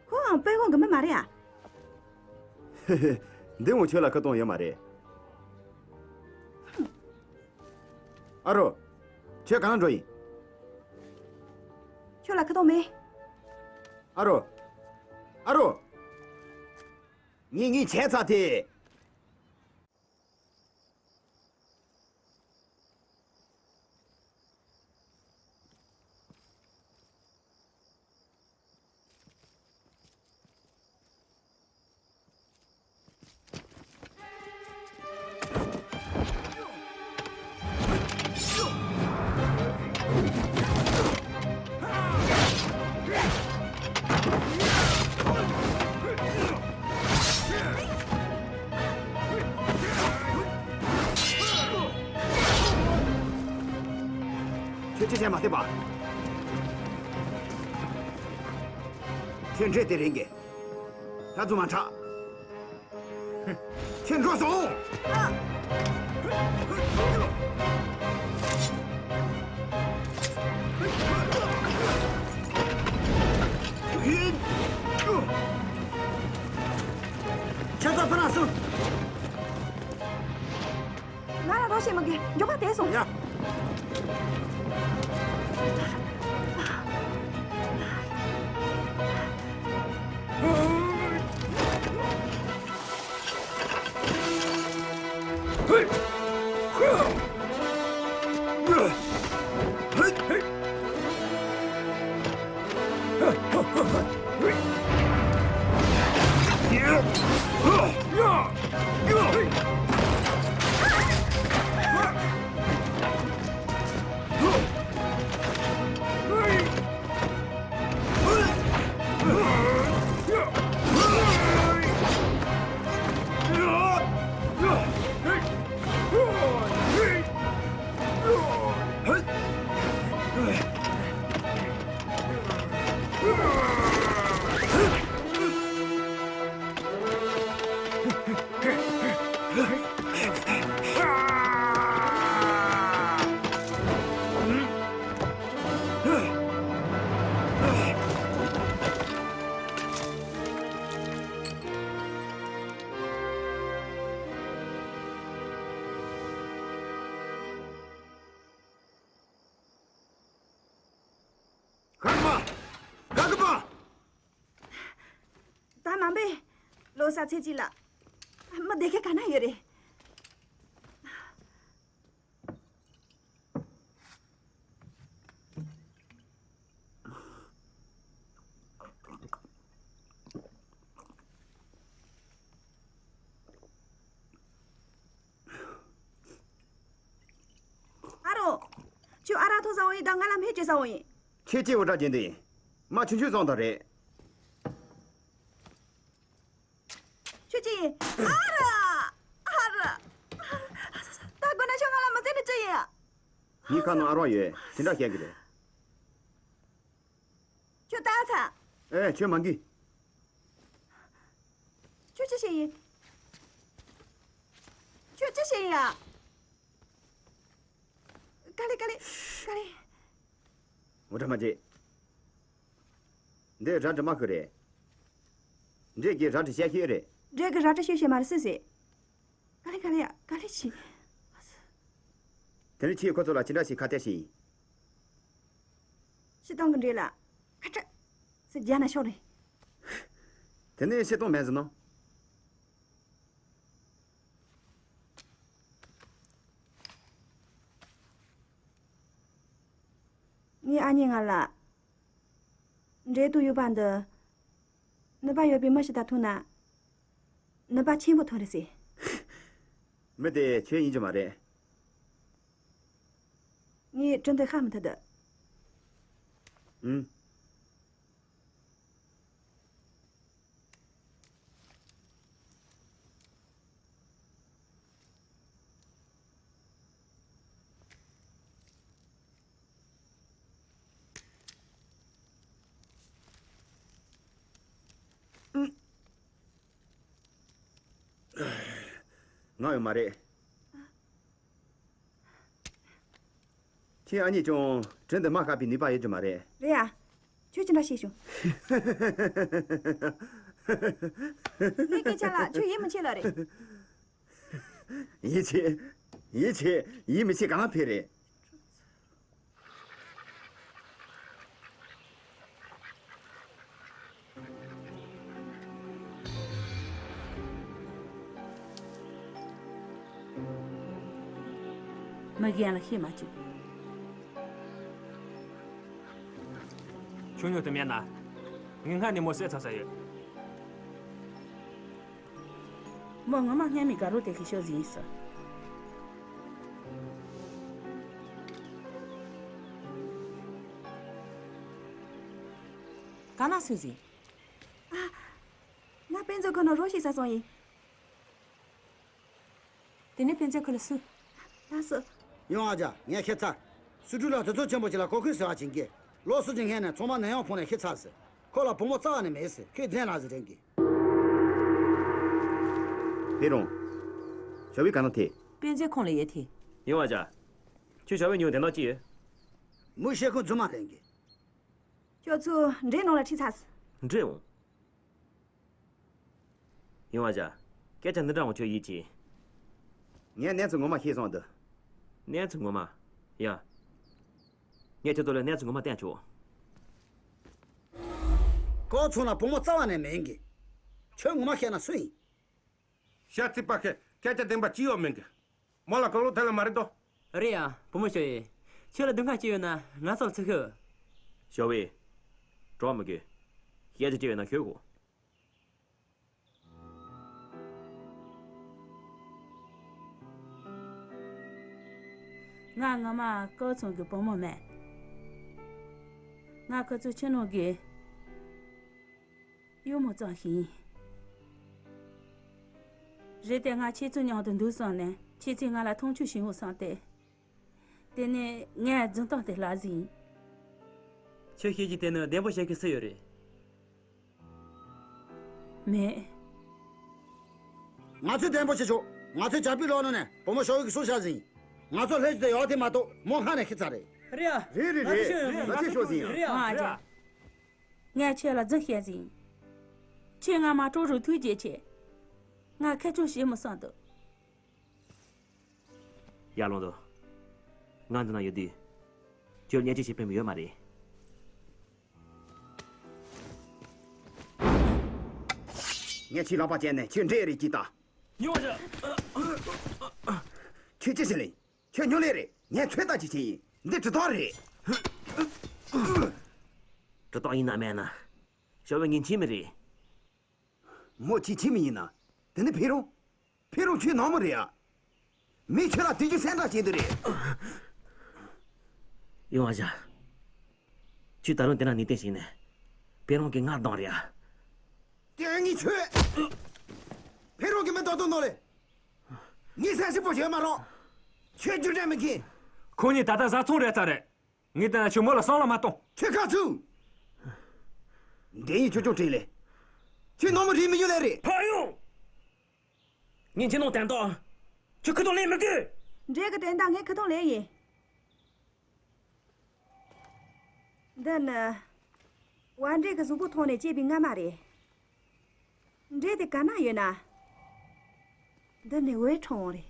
ཁོའང་དཔོན་དགོན་གྱི་མི་མ་རེད་ཨ། འདི་འོང་ཁྱོད་ལ་ཁུ་སྟོང་ཡོད་མ་རེད། ཨ་རོ། ཁྱོད་གང་ལ་འགྲོ་ཡིན། ཁྱོད་ལ་ཁུ་སྟོང་མེད། ཨ་རོ། ཨ་རོ། ངས་ངས་བྱས་ཚར་དེ། ཁྱོད་ཅི་བྱས་མ་ཐེབས་པ། ཁྱོད་འདྲེ་དེ་རིང་གི། ལྷ་རྫུན་མ་ཁྲག་ཁྱོད་འགྲོ་སོང་། ཁྱོད་ཚོ་ཕར་ལ་སོང་། ང་ལ་རོགས་བྱེད་མི་དགོས། མགྱོགས་པ་དེད་སོང་། ཡ། ཧར་མ། ག་གི་མ། ད་མ་འབད། ལོ་གསར་ཚེས་གཅིག་ལ། མི་བདེ་མཁན་ག་ན་ཡོད་རེད། ཨ་རོ། ཁྱོད་ཨ་རག་འཐུང་ཟ་འོ་ཡིན་དང་ང་ལ་སྨན་བཅོས་ཟ་འོ་ཡིན། ཁྱེད་ཀྱིས་འུར་སྒྲ་བྱེད་འདི་ཡིན། མ་ཆུང་ཆུང་བཟང་དང་རེད། ཁྱོད་ཀྱིས། ཨ་ར། ཨ་ར། ད་དགོས་ན་ཁྱོད་ང་ལ་མི་བརྩེ་ནི་ཅི་ཡིན། ངའི་ཁ་ནང་ཨ་རག་ཡོད། དེ་འདྲ་བཤད་གི་རེད། ཁྱོད་ལྟ་ཚ། ཨེ་ཁྱོད་མ་འགི། ཁྱོད་ཅི་བྱེད་ཡིན། ཁྱོད་ཅི་བྱེད་ཡིན་ཡ། ག་ལེ་ག་ལེ་ག་ལེ། འུ་དྲ་མ་བྱེད། འདི་ར་འདྲི་མ་ཁུ་རེད། འདྲེ་གི་ར་འདྲི་བཤད་ཤེས་རེད། འདྲེ་གི་ར་འདྲི་ཤེས་ཤེས་མ་རེད་སི་སི། ག་ལེ་ག་ལེ་ཡ་ག་ལེ་བྱེད། དེ་ནི་ཁྱེད་ཁོ་ཚོ་ལ་ཅི་འདྲ་ཞིག་ཁ་གཏད་ཤེས་ཡིན། སྤྱི་བཏང་གི་འདྲེ་ལ་ཁ་ཁྲ། ཚེ་རྒྱ་ན་ཤོག་རེད། དེ་ནས་བཤད་སྟངས་མེད་ཟེར་ནོ། ངའི་ཨ་མྱེས་ང་ལ། འབྲས་དུ་ཡུ་བ་འདི། ནུས་པ་ཡོད་པའི་མི་ཞིག་དང་ཐུག་ན། ནུས་པ་ཆེན་པོ་ཐོན་རེད་ཟེར། མི་དེ་ཁྱོད་ཡིན་རྒྱུ་མ་རེད། ངས་དྲི་འདི་ཤ་མི་ཐུབ་འདི། ཨུམ། ང་ཡོད་མ་རེད། ཁྱེད་ཨ་མྱེས་ཀྱང་དྲི་འདི་མ་ཤ་བའི་ནུས་པ་ཡོད་རྒྱུ་མ་རེད། རེད་ཡ། ཁྱོད་ཅི་འདྲ་བཤད་བྱུང་། ངའི་སྐད་ཆ་ལ་ཁྱོད་ཡིད་མི་ཆེས་ལ་རེད། ཡིད་ཆེས། ཡིད་ཆེས། ཡིད་མི་ཆེས་གང་ལ་ཕེ་རེད། མི་གཞན་ལ་བཤད་མ་བཅུག་ཆུང་ཉུང་དུ་མེད་ན། ངས་སྔར་ནས་མོ་བསད་ཚར་ས་ཡོད། མོ་ངོ་མ་སྔན་མའི་དགའ་རོགས་དེ་གི་ཤོག་ཟིན་ཡིན་ས། ག་ན་སུ་ཟིན། ཨ། ང་དཔེ་མཛོད་ཁང་ནང་རོ་ཞིག་ཟ་སོང་ཡིན། དེ་ནས་དཔེ་མཛོད་ཁང་ལ་སུ། ལགས་སོ། ཡོང་ཨ་ཅག་ངས་ཁྱེད་ཚ། སུ་ཀྲུ་ལ་དུས་ཚོད་ཆེན་པོ་ཅིག་ལ་གོ་ཁུལ་ཟེར་བ་ཅིག་གིས། ལོ་སུ་ཅིག་སྔན་ནས་ཚང་མ་ནད་ཡམས་ཕོག་ནས་ཤི་ཚར་ཟེར། ཁོ་ལ་བུ་མོ་རྩ་བ་ནས་མེད་ཟེར་ཁོས་བདེན་ལ་ཟེར་དྲན་གི། ཕེ་རུང་། ཞའོ་ཝེ་ག་ན་ཐེ། དཔེ་མཛོད་ཁང་ལ་ཡོད་ཐེ། ཡོང་ཨ་ཅག་ཁྱོད་ཞའོ་ཝེ་ཉིད་དེ་ན་ཅི་ཡོད། མོས་བཤད་ཁུངས་རྫུན་མ་རེད་གི། ཁྱོད་ཚོ་འདྲེ་ནང་ལ་ཁྲིད་ཚར། འདྲེ་འོང་། ཡོང་བ་བྱ། སྐད་ཆ་འདི་འདྲ་འོང་ཁྱོད་ཡིད་ཆེས། ངས་གནས་ཚུལ་ངོ་མ་ཤེས་སོང་འདི། གནས་ཚུལ་ངོ་མ། ཡ། ངས་ཁྱོད་ཚོ་ལ་གནས་ཚུལ་ངོ་མ་བསྟན་ཆོག་ཀའོ་ཚུང་ལ་བུ་མོ་རྩ་བ་ནས་མེད་གི། ཁྱོད་ངོ་མ་བཤད་ན་སུ་ཡིན། ཤ་ཚིག་པ་ཁེ་སྐད་ཆ་བདེན་པ་ཅི་ཡོད་མིན་གི། མོ་ལ་ཀུན་སློང་ཐེབས་ལ་མ་རེད་དོ། རེད་ཡ། བུ་མོ་ཞའོ་ཝེ། ཁྱོད་ལ་སྡུག་བསྔལ་ཅི་ཡོད་ན་ང་ཚོ་ལ་ཚུར་ཤོད། ཞའོ་ཝེ། གྲོགས་མི་དགོས། སྐད་ཆ་ཅི་ཡོད་ན་ཤོད་གོ། ང་ངོ་མ་ཀའོ་ཚུང་གི་བུ་མོ་མེད། ང་ཁོ་ཚོའི་ཕྱི་ནང་གི་གཡོག་མོ་ཙམ་ཞིག་ཡིན། རེད་དེ་ང་ཁྱེད་ཚོའི་མཉམ་དུ་འདུག་བསམ་ནས་ཁྱེད་ཚོས་ང་ལ་མཐོང་ཆུང་བྱེད་འོང་བསམ་སྟེ། དེ་ནས་ངས་རྫུན་གཏམ་དེ་ལབ་ཟིན། ཁྱོད་ཤེས་ཀྱི་དེ་ནི་བདེན་པོ་བཤད་མཁན་སུ་ཡོད་རེད། མེད། ང་ཚོས་བདེན་པོ་བྱེད་ཆོག་ང་ཚོའི་བྱ་སྤུས་ལོག་ནང་ནས་བུ་མོ་ཞའོ་ཝེ་གི་སྲོག་ཤོར་ཟིན། ང་ཚོ་སླེབས་རྒྱུ་དེ་ཡག་དེ་མ་གཏོགས་མོ་སྔ་ནས་ཤི་ཚར་རེད། རེད་ཡ། རེད་རེད་རེད། ང་ཚོས་ཤོད་ཟིན་ཡ། རེད་ཡ། ང་ཨ་ཅག་ངས་ཁྱེད་ལ་རྫུན་བཤད་ཟིན། ཁྱེད་ང་མ་སྤྲོ་རུ་ཐུགས་རྗེ་ཆེ། ང་ཁེ་ཆུང་བྱེད་མི་བསམ་འདུག་ཡར་ལོངས་དང་། ང་འདི་ན་ཡོད་དུས། ཁྱོད་བརྙས་བཅོས་བྱེད་ཕན་པ་ཡོད་མ་རེད། ངས་ཁྱེད་ལག་པ་བཅད་ནས་ཁྱོད་འདྲེ་རེད་ཅེས་ལྟ། ཉོ་བ་བྱ། ཁྱོད་ཅི་ཟེར་ལེ། ཁྱོད་ཉོ་ལེ་རེད། ངས་ཁྱོད་ལྟ་ཅི་བྱེད་ཡིན། འདི་གྲི་ཐོག་རེད། གྲི་ཐོག་ཡིན་ན་མེད་ན། ཞའོ་ཝེ་ངའི་ཁྱིམ་མི་རེད། མོ་ཁྱེད་ཁྱིམ་མི་ཡིན་ན། དེ་ནི་ཕེ་རུང་། ཕེ་རུང་ཁྱོད་ནང་མི་རེད་ཨ། མི་ཁྱོད་ལ་དུས་རྒྱུན་སེམས་ཁྲལ་བྱེད་འདི་རེད། ཡོང་བ་བྱ། ཁྱོད་ད་རུང་དེ་ན་ནི་བསྟན་ཞིག་ནས། ཕེ་རུང་གི་ངར་གདོང་རེད་ཨ། དེ་ངས་ཁྱོད། ཕེ་རུང་གི་མི་ཏོག་ཏོག་ནོ་ལེ། ངས་སེམས་ཞིབ་པོ་བྱེད་མ་རོགས། ཁྱོད་རྒྱུ་འབྲས་མི་མཁྱེན། ཁོ་གཉིས་ད་ལྟ་བཟའ་ཚང་རེད་ཚར་རེད། ངས་བལྟས་ན་ཁྱོད་མོ་ལ་བསམ་བློ་མ་གཏོང་། ཁྱོད་ཁ་ཚུགས། འདི་ཡིན་ཁྱོད་ཅུང་དྲིན་ལས། ཁྱོད་ནང་མི་རིག་མི་ཡོད་ལེ་རེད། ཕ་ཡོང་། ངས་ཁྱེད་ནང་དན་ཏོ། ཁྱོད་ཁུ་ཐོག་ལེན་མི་དགོས། འདྲེ་གི་དན་ཏོ་ངས་ཁུ་ཐོག་ལེན་ཡིན། འདི་ནི། བ་འདྲེ་གི་གཟུགས་པོ་ཐོག་ནས་སྐྱེས་པའི་རྔ་མ་རེད། འདྲེ་དེ་ག་ན་ཡོད་ན། འདི་ནས་འོད་འཕྲོ་འོང་རེད།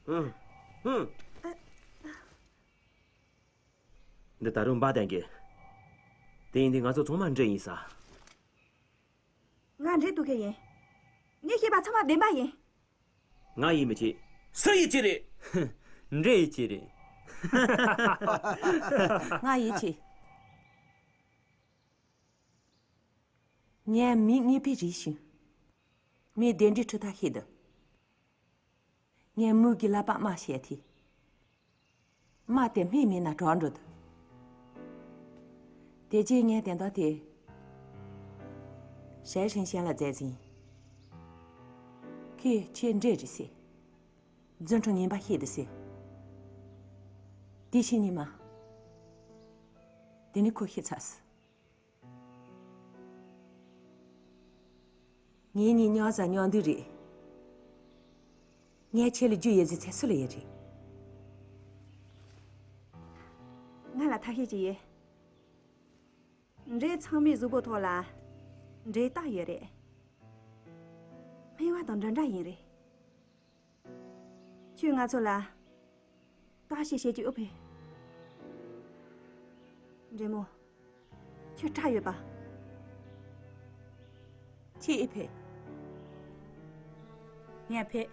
ཧུམ། ཧུམ། འདི་ད་རུང་འབའ་བསྟན་གི། དེ་ཡིན་དུས་ང་ཚོ་ཚང་མ་འདྲེ་ཡིན་ས། ང་འདྲེ་འདུག་གི་ཡིན། ངས་བཤད་པ་ཚང་མ་བདེན་པ་ཡིན། ང་ཡིད་མི་ཆེས། སུ་ཡིད་ཆེས་རེད། འདྲེ་ཡིད་ཆེས་རེད། ང་ཡིད་ཆེས། ངའི་མིག་གཉིས་པའི་རིག་ཤིང་། མི་དེ་འདྲའི་ཁྲི་ཐག་ཤེས་འདུག་ངས་མིག་གི་ཀླད་པ་དམར་བཤད་དེ། དམར་དེ་སྨན་མེད་ན་གྲང་འགྲོ་འདུག་དེ་རྗེས་ངས་དེ་འདྲ་དེ། ཞལ་ཧྲིན་ཤན་ལ་མཛད་ཟིན། ཁོས་ཁྱེད་འདྲེ་རེད་ཟེར། རྫུན་ཁྲོ་ངན་པ་ཤེས་འདུག་ཟེར། དེ་ཤེས་ཉི་མ། དེ་ནི་ཁོ་ཤི་ཚར་སོང་། ངེད་གཉིས་མཉམ་ཟ་མཉམ་འདུག་རེད། ངས་ཁྱེད་ལ་རྒྱུ་ཡོད་ཟེར་ཚེ་སུ་ལ་ཡོད་རེད། ང་ལ་ཐབས་ཤེས་ཅིག་ཡོད། འདྲེ་ཚང་མའི་གཟུགས་པོ་ཐོག་ལ་འདྲེ་རྟགས་ཡོད་རེད། སྨན་པ་དང་འདྲ་འདྲ་ཡིན་རེད། ཁྱོས་ང་ཚོ་ལ་བརྟག་དཔྱད་བྱེད་རྒྱུ་ཨེ་ཕོད། འདྲེ་མོ། ཁྱོད་སྐྲག་ཡོད་པ། ཁྱེད་ཨེ་ཕོད། ངས་ཕོད།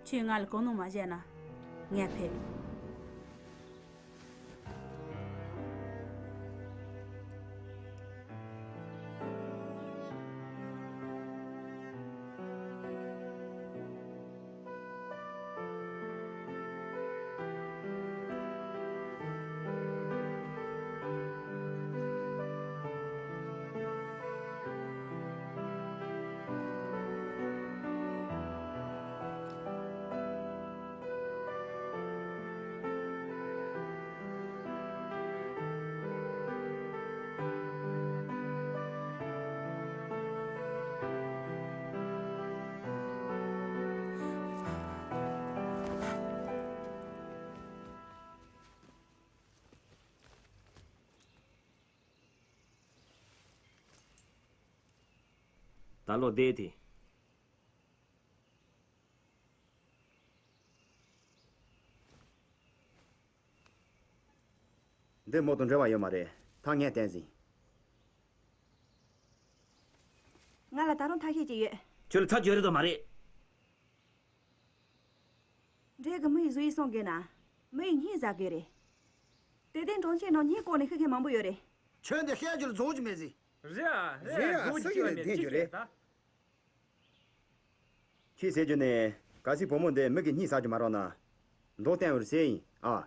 ཁྱོས་ང་ལ་གོ་གནོང་མ་བྱས་ན་ངས་ཕོད། ད་ལོ་བསྡད་དེ། འདི་མོ་དང་འབྲེལ་བ་ཡོད་མ་རེད། ད་ངས་བསྟན་ཟིན། ང་ལ་ད་རུང་ཐབས་ཤེས་ཅིག་ཡོད། ཁྱོད་ལ་ཚ་རྒྱུ་རེད་དོ་མ་རེད། འདྲེ་གི་མི་ཡི་གཟུགས་ཡིས་སྲུང་དགོས་ན། མི་ཡི་སྙིང་ཟ་དགོས་རེད། དེ་དེ་འགྲོ་ཆེན་ནང་སྙིང་ལྐོག་ནས་ཤི་མཁན་མང་པོ་ཡོད་རེད། ཁྱོད་འདི་བཤད་རྒྱུ་ལ་རྫོགས་ཀྱི་མེད་ཟིག་རེད་ཨ། རེད་ཨ། རྫོགས་ཀྱི་ཡོད་མེད་ཅི་ཤེས་ད། ཁྱེད་ཟེར་རྒྱུ་ནི། གལ་སྲིད་བུ་མོ་འདི་མི་གི་སྙིང་ཟ་རྒྱུ་མ་རག་ན། མདོ་བསྟན་འོར་ཟེར་ཡིན་ཨ།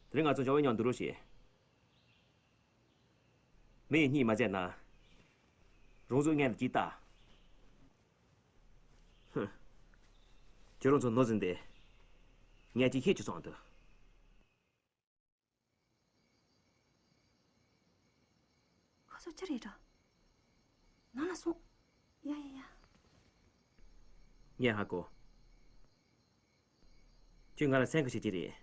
དེ་རིང་ང་ཚོ་འཇོན་བའི་ཉང་འདུག་རོགས་བྱེད། མི་ཡི་སྙིང་མ་བཟས་ན། རང་གཟུགས་ངན་ལ་ཅིག་ལྟ། ཧུམ། ཁྱེད་རང་ཚོ་ནོར་ཟིན་ཏེ། ངས་ཅིག་ཤེས་ཀྱི་སོང་འདུག་ཁོ་ཚོ་ཅི་རེད་འགྲོ། ནང་ལ་སོང་། ཡ་ཡ་ཡ། ངས་ཧ་གོ། ཁྱོད་ང་ལ་སེམས་ཁུར་བྱེད་ཀྱི་རེད།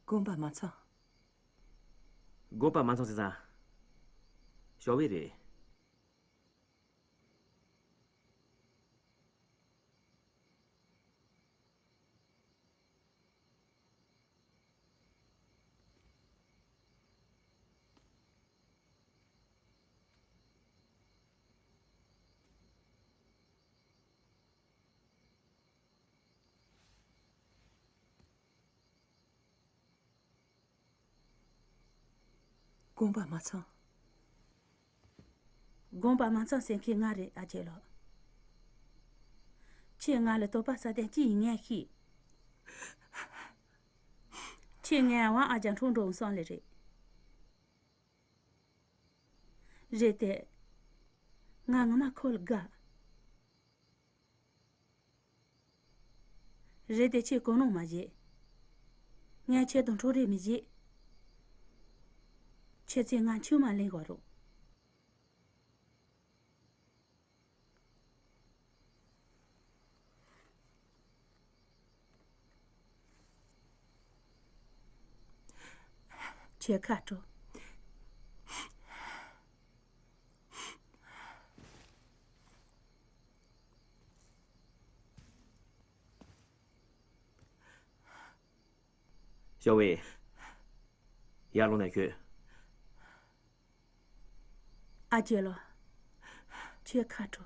དགོངས་པ་མ་ཚོམ། དགོངས་པ་མ་ཚོམ་ཟེར་ཙང་། ཞོགས་པ་རེད། དགོངས་པ་མ་ཚོམ། དགོངས་པ་མ་ཚོམ་ཟེར་མཁན་ང་རེད་ཨ་ཅེ་ལོ། ཁྱེད་ང་ལ་དོགས་པ་ཟ་དོན་ཅི་ཡིན་ངས་ཤེས། ཁྱེད་ངའི་དབང་ཨ་ཅག་འཕྲོག་འགྲོ་བསམ་ལེ་རེད། རེད་དེ། ང་ངོ་མ་ཁོ་ལ་དགའ། རེད་དེ་ཁྱེད་གོ་ནོར་མ་བྱེད། ངས་ཁྱེད་དང་འཕྲོག་རེས་མི་བྱེད། ཁྱེད་ཚོས་ང་ཁྱིམ་མ་ལེན་དགོས་རོགས། ཁྱེད་ཁ་དྲོ། ཞའོ་ཝེ། ཡར་ལོངས་ནས་ཤོད། ཨ་ཅེ་ལོ། ཁྱོད་ཁ་དྲོ།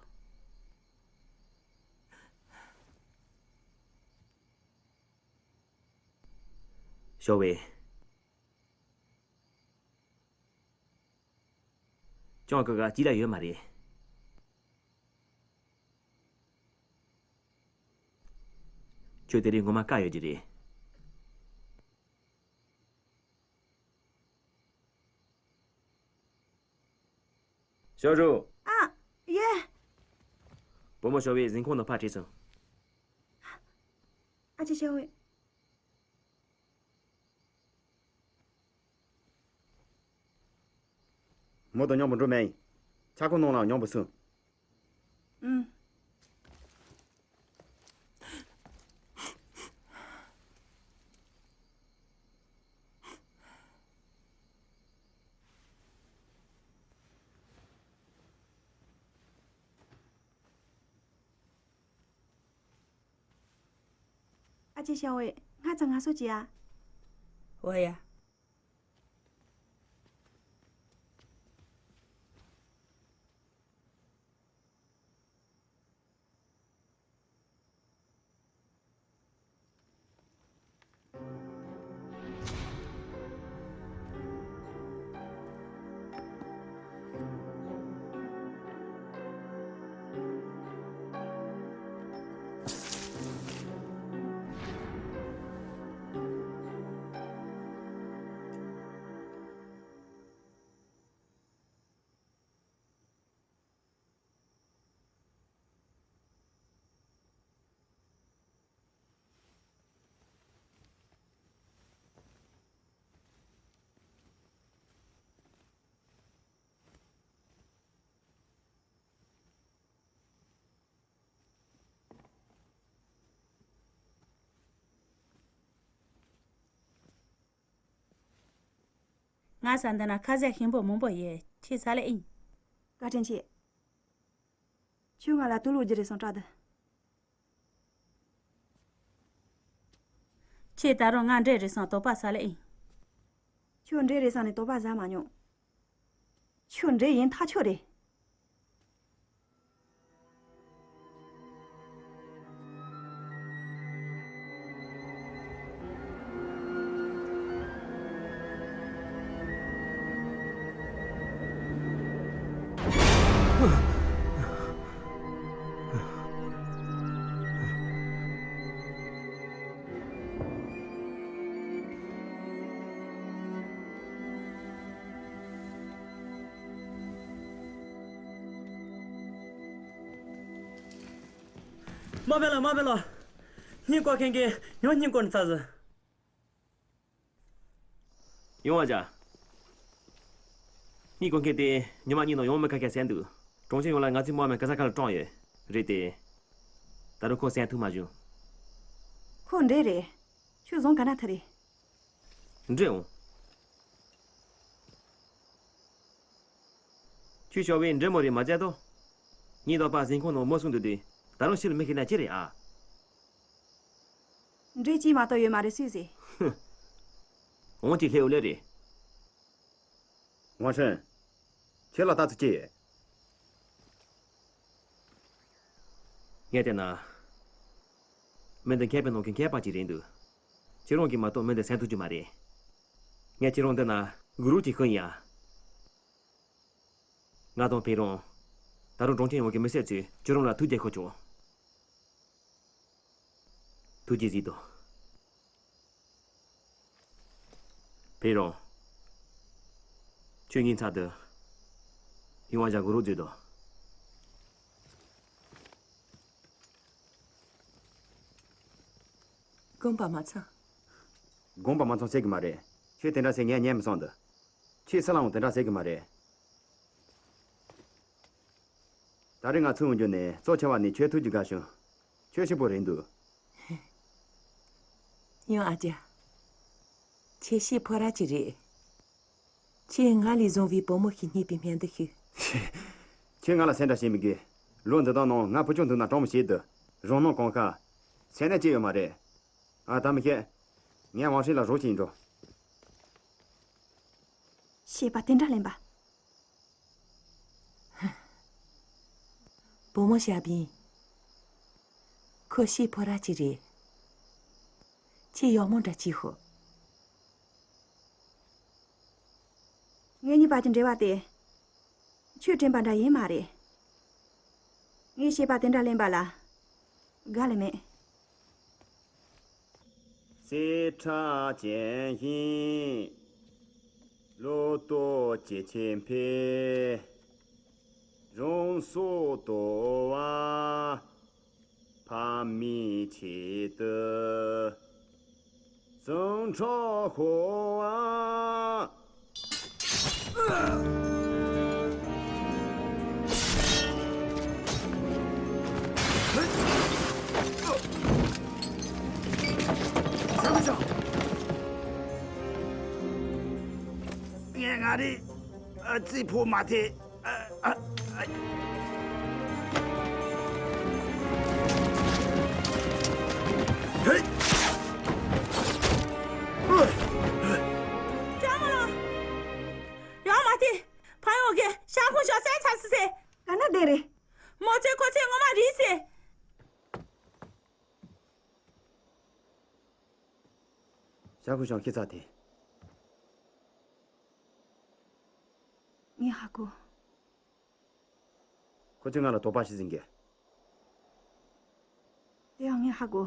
ཞའོ་ཝེ། ཅང་གི་ག་ཅི་ལ་ཡོད་མ་རེད། ཁྱོད་དེ་རིང་ངོ་མ་དཀའ་ཡོད་ཀྱི་རེད། ཞའོ་ཧྲུའུ། ཨ། ཡེ། བུ་མོ་ཞའོ་ཝེ་གཟིམ་ཁང་ནང་ཕར་ཁྲིད་སོང་། ཨ་ཅེ་ཞའོ་ཝེ། མོ་དང་མཉམ་པོ་འགྲོ་མེད། ཆ་ཁོ་ནང་ལ་མཉམ་པོ་སོང་། ཨུམ། ཨ་ཅེ་ཞའོ་ཝེ། སྔ་ཙམ་ངལ་གསོ་བྱེད་ཨ། འོ་ཡ། ང་ས་འདི་ན་ཁ་ཟས་ཞིམ་པོ་མང་པོ་ཡོད། ཁྱེད་ཟ་ལེ་ཨིན། བཀའ་དྲིན་ཆེ། ཁྱོད་ང་ལ་དུག་སློག་རྒྱུ་རེད་སོང་སྐྲག་འདུག་ཁྱེད་ད་རུང་ང་འདྲེ་རེད་སོང་དོགས་པ་ཟ་ལེ་ཨིན། ཁྱོད་འདྲེ་རེད་བསམ་ནས་དོགས་པ་ཟ་མ་མྱོང་། ཁྱོད་འདྲེ་ཡིན་ཐག་ཆོད་རེད། མ་པེ་ལ། མ་པེ་ལ། སྙིང་སྐོར་མཁན་གྱིས་ཡང་སྙིང་སྐོར་ནས་ཚར་ཟིན། ཡོང་བ་བྱ། སྙིང་སྐོར་མཁན་དེ་ཉི་མ་གཉིས་ནང་ཡང་མི་ཁ་ཁ་གསོན་འདུག་གྲོང་ཁྱེར་ཡོངས་ལ་ང་ཚོའི་དམག་མི་ག་ས་ག་ལ་བཀྲམ་ཡོད། རེད་དེ། ད་རུང་ཁོ་གསོན་ཐུབ་མ་བྱུང་། ཁོ་འདྲེ་རེད། ཁྱོད་བཟང་ག་ན་ཐུ་རེད། འདྲེ་འོང་། ཁྱོད་ཞའོ་ཝེ་འདྲེ་མོ་རེད་མ་བྱས་དོ། ངའི་རྟོགས་པ་གཟིམ་ཁང་ནང་མོ་སོང་འདུག་དུས་ད་རུང་ཕྱི་ལ་མི་ཤེས་ན་ཅི་རེད་ཨ། འདྲེ་གཅིག་མ་གཏོགས་ཡོད་མ་རེད་སུས་ཟེར། འོང་གཅིག་ལྷེའུ་ལེ་རེད། ཝང་ཧྲན། ཁྱེད་ལ་ལྟ་ཚུལ་ཅི་ཡོད། ངས་བལྟས་ན། མི་འདི་མཁས་པའི་ནང་གི་མཁས་པ་ཅིག་རེད་འདུག་ཁྱེད་རང་གིས་མ་གཏོགས་མི་འདི་གསོན་ཐུབ་རྒྱུ་མ་རེད། ངས་ཁྱེད་རང་འདི་ན་གུ་རུ་གཅིག་ཤོད་ཡིན་ཡ། ང་དང་ཕེ་རོང་། ད་རུང་གྲོང་ཁྱེར་ཡོངས་ཀྱི་མི་སེར་ཚོས་ཁྱེད་རང་ལ་ཐུགས་རྗེ་ཆེ་ཞུ་ཆོག་ཐུགས་རྗེ་གཟིགས་དང་། ཕེ་རོང་། ཁྱོད་ངའི་ཚབ་ཏུ། ཡོང་བ་བྱ། གུ་རུ་མཛོད་དང་། དགོངས་པ་མ་ཚོམས། དགོངས་པ་མ་ཚོམས་ཟེར་གི་མ་རེད། ཁྱོད་དེ་འདྲ་ཟེར་ངས་ཉན་མི་སོང་འདུག་ཁྱོད་སུ་ལའང་དེ་འདྲ་ཟེར་གི་མ་རེད། ད་རེས་ང་ཚོའི་འོས་བསྡུ་ནས་གཙོ་ཆེ་བ་ནི་ཁྱོད་ཐུགས་རྒྱུས་དགའ་བྱུང་། ཁྱོད་ཞིག་པོ་རེད་འདུག་ཡང་ཨ་ཅག་ཁྱེད་ཤེས་ཕོ་ར་ཅིག་རེད། ཁྱེད་ང་ལས་བཟང་བའི་བུ་མོ་ཞིག་རྙེད་པའི་སྨོན་འདུན་ཞུ། ཁྱེད་ང་ལ་སེམས་ཁྲལ་བྱེད་མི་དགོས། ལོ་འདི་དག་ནང་ང་བུ་ཆུང་འདུག་ན་གྲོངས་མི་བྱེད་དུ། རང་སྣང་གང་ཤར། སེམས་ནད་ཅི་ཡོད་མ་རེད། ཨ་ད་མི་ཤེས། ངས་ཝང་ཧྲི་ལ་རོགས་བྱེད་ཡིན་འགྲོ། བཤད་པ་དེ་འདྲ་ལན་པ། བུ་མོ་ཞའོ་པིན། ཁོ་ཤི་ཕོ་ར་ཅིག་རེད། ཁྱེད་ཡག་མོ་འདྲ་གྱིས་ཤོག་ངེད་གཉིས་བར་གྱི་འབྲེལ་བ་དེ། ཆོས་དྲན་པ་འདྲ་ཡིན་མ་རེད། ངས་བཤད་པ་དེ་འདྲ་ལན་པ་ལ། དགའ་ལེ་མེད། སྲིད་ཁྲ་ཅན་ཡིན། ལོ་ཏོག་ཅེ་ཆེན་འཕེལ། རང་སྲོག་དོར་བ། ཕ་མའི་ཆེད་དུ། སེམས་ཁྲལ་ཤོར་བ། ངས་ང་རའི་ཨ་རྩིས་ཕོག་མ་ཐེ། ཨ། ཨ། ཨ། ཧེ། ཀྲང་མ་ལགས། ཡང་མ་ཐེ། ཕ་ཡོང་གི་ཤ་ཁུ་ཤ་སའི་ཚ་སི་སེ། ཨ་ན་དེ་རེད། མོ་ཚེ་ཁོ་ཚེ་ངོ་མ་རིས་སེ། ཤ་ཁུ་ཤ་ཁྱི་ཚ་དེ། ངས་ཧ་གོ། ཁོ་ཚོས་ང་ལ་དོགས་པ་ཞིག་འཛིན་གི། དེ་ཡང་ངས་ཧ་གོ།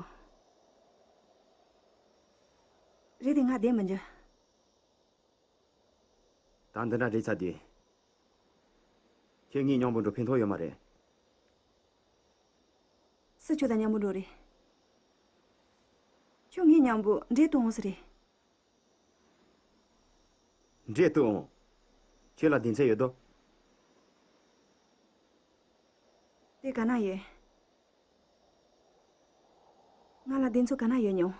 རེད་དེ་ང་བསྡད་མི་འཇུ། ད་འདི་འདྲ་རེད་ཚར་དུས། ཁྱེད་ངའི་མཉམ་པོ་འགྲོ་ཕན་ཐོགས་ཡོད་མ་རེད། སུ་ཁྱོད་དང་མཉམ་པོ་འགྲོ་རེད། ཁྱོད་ངའི་མཉམ་པོ་འདྲེ་གཏོང་འོང་ཟེར་རེད། འདྲེ་གཏོང་། ཁྱོད་ལ་གདེང་ཚད་ཡོད་དོ། དེ་ག་ན་ཡོད། ང་ལ་གདེང་ཚོད་ག་ན་ཡོད་མྱོང་།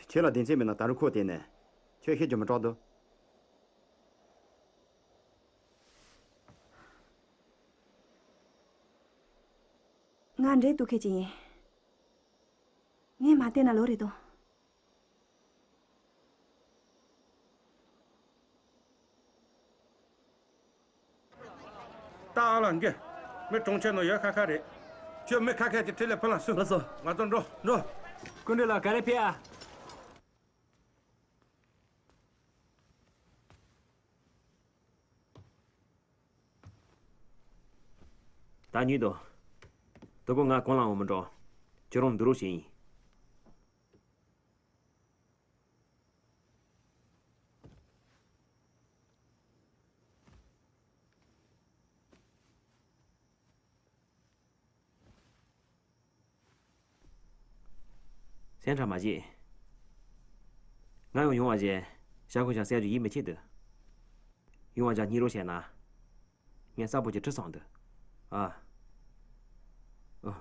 ཁྱོད་ལ་གདེང་ཚད་མེད་ན་ད་རུང་ཁོ་དེ་ནས་ཁྱོད་ཤེས་རྒྱུ་མི་སྐྲག་དོ། ང་འདྲེ་གཏུག་མཁན་ཅིག་ཡིན། ངས་མ་བལྟས་ན་ལོ་རེ་དང་། ད་ཨ་ལ་འགྱོ། མི་གྲོང་ཁྱེར་ནང་ཡོད་ཁ་ཁ་རེད། ཁྱོད་མི་ཁ་ཁ་ཅིག་ཁྲིད་ལས་ཕུ་ལ་སུ། ལགས་སོ། ང་ཚོ་འགྲོ་འགྲོ། སྐུ་མགྲོན་ལགས་ག་རེ་ཕེབས་ཨ། ད་ཉིད་དོ། དོ་གོ་ང་གོང་ལ་འོང་མི་འགྲོ། ཁྱོད་རང་འདུག་རོགས་བྱེད་ཡིན། སེམས་ཁྲལ་མ་བྱེད། ང་ཡང་ཡོང་བ་བྱས། ཤ་ཁུ་ཤ་སེམས་རུ་ཡིད་མི་ཆེས་དུ། ཡོང་བ་བྱས་སྙིང་རོ་བྱས་ན། ངས་གསལ་པོ་ཅིག་ཁྲིད་སོང་དུ། ཨ། ཨ།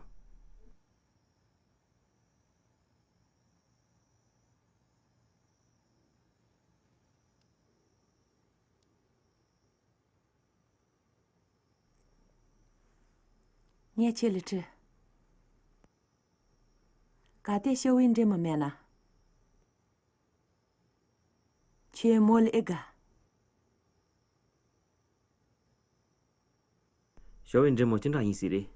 ངས་ཁྱེད་ལ་དྲི། གལ་ཏེ་ཞའོ་ཝེ་འདྲེ་མོ་མེད་ན། ཁྱེད་མོ་ལ་ཨེ་དགའ། ཞའོ་ཝེ་འདྲེ་མོ་ཅི་འདྲ་ཡིན་སྲིད་རེད།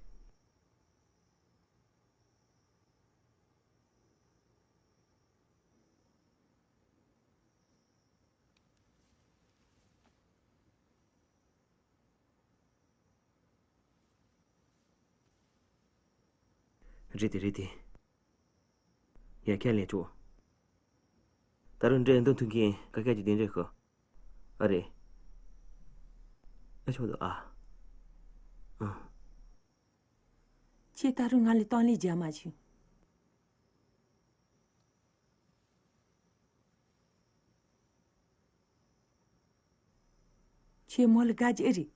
རེད་དེ་རེད་དེ། ངས་ཁས་ལེན་ཆོག་ད་རུང་འདྲེ་འདོན་ཐུབ་མཁན་ག་སྐད་ཀྱི་གདན་འདྲེ་ཤོ། ཨ་རེད། ཨ་ཆོག་ཏུ་ཨ། ཨ། ཁྱེད་ད་རུང་ང་ལ་གཏམ་གླེང་རྒྱག་མ་བྱུང་། ཁྱེད་མོ་ལ་དགའ་རྒྱུ་ཨེ་རེད།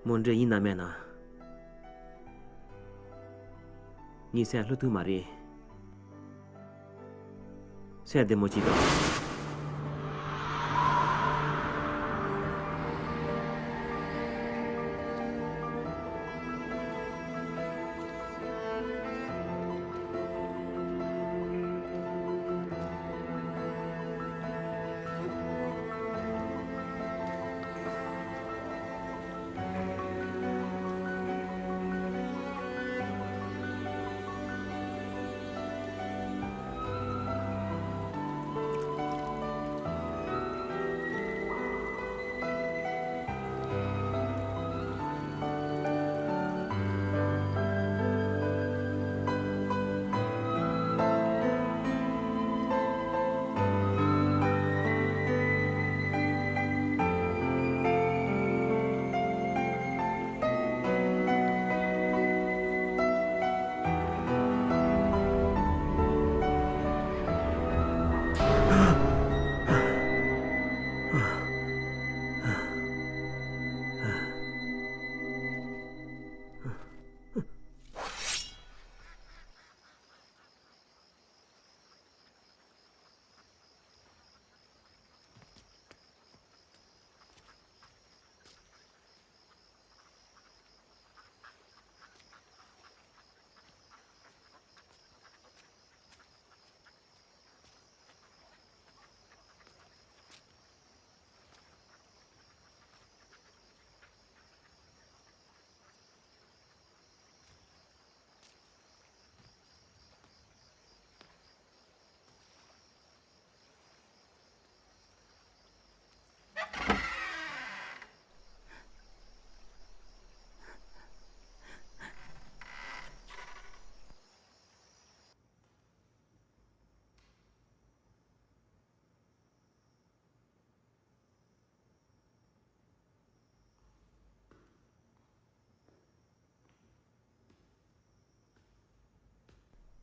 མོ་འདྲེ་ཡིན་ན་མེད་ན། ངའི་སེམས་ལྷོད་ཐུབ་མ་རེད། སེམས་བདེ་མོ་ཅིག་དང་།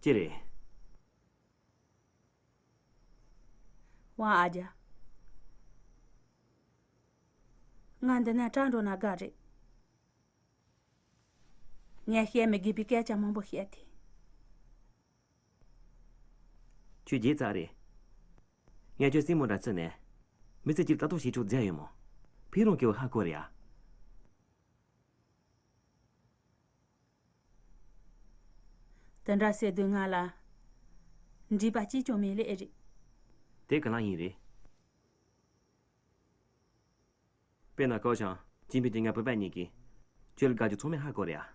ཅི་རེད། ཝང་ཨ་ཅག་ང་འདི་ནས་དྲག་འགྲོ་ན་དགའ་རེད། ངས་བཤད་མི་དགོས་པའི་སྐད་ཆ་མང་པོ་བཤད་དེ། ཁྱོད་རྒྱལ་ཙག་རེད། ངས་ཁྱོད་སྲིང་མོ་འདྲ་བརྩིས་ནས། མི་ཚེ་གཅིག་ལྟ་རྟོག་བྱེད་ཆོག་མཛད་ཡོད་མོ། ཕི་རོང་སྐྱེ་བོ་ཧ་གོ་རེད་ཨ། དེ་འདྲ་ཟེར་དུས་ང་ལ་འགྲིག་པ་གཅིག་ཀྱང་མེད་ལེ་ཨེ་རེད། དེ་ག་ལ་ཡིན་རེད། དཔེར་ན་ཀའོ་ཞང་། ཅིན་ཕིང་དེ་ང་བུ་པ་གཉིས་ཀྱིས་ཁྱོད་ལ་དགའ་རྒྱུ་ཚང་མས་ཧ་གོ་རེད་ཨ།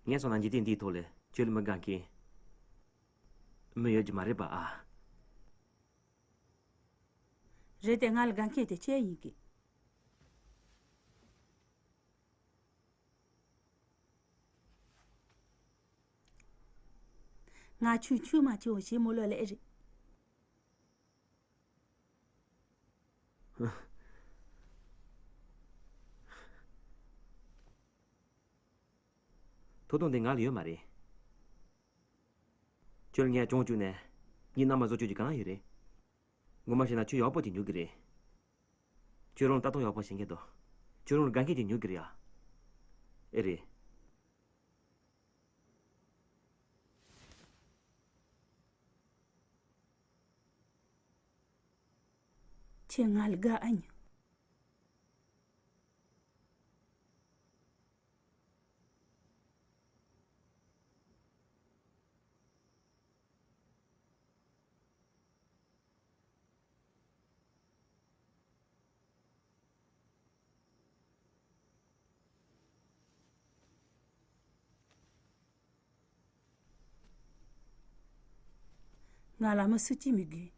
ངས་སོང་ན་འཇིག་རྟེན་འདིའི་ཐོག་ལ་ཁྱོད་ལ་མི་དགའ་མཁན་མི་ཡོད་རྒྱུ་མ་རེད་པ་ཨ། རེད་དེ་ང་ལ་དགའ་མཁན་དེ་ཁྱེད་ཡིན་གི། ང་ཆུང་ཆུང་མ་ཆེ་བ་ཞིག་མོ་ལོ་ལེ་རེད། ཐོབ་ཐང་དེ་ང་ལ་ཡོད་མ་རེད། ཁྱོད་ངས་གྱོང་བཅུག་ནས་ངའི་མནའ་མ་བཟོ་བཅུག་རྒྱུ་གང་ཡོད་རེད། ངོ་མ་བཤད་ན་ཁྱོད་ཡག་པོ་ཅིག་ཉོ་གི་རེད། ཁྱོད་རང་ལ་ལྟ་སྟངས་ཡག་པོ་བྱེད་མཁན་དང་། ཁྱོད་རང་ལ་དགའ་མཁན་ཅིག་ཉོ་གི་རེད་ཡ། ཨེ་རེད། ཁྱེད་ང་ལ་དགའ་ཨ་ཉོ། ང་ལ་མི་སུ་གཅིག་མི་དགོས།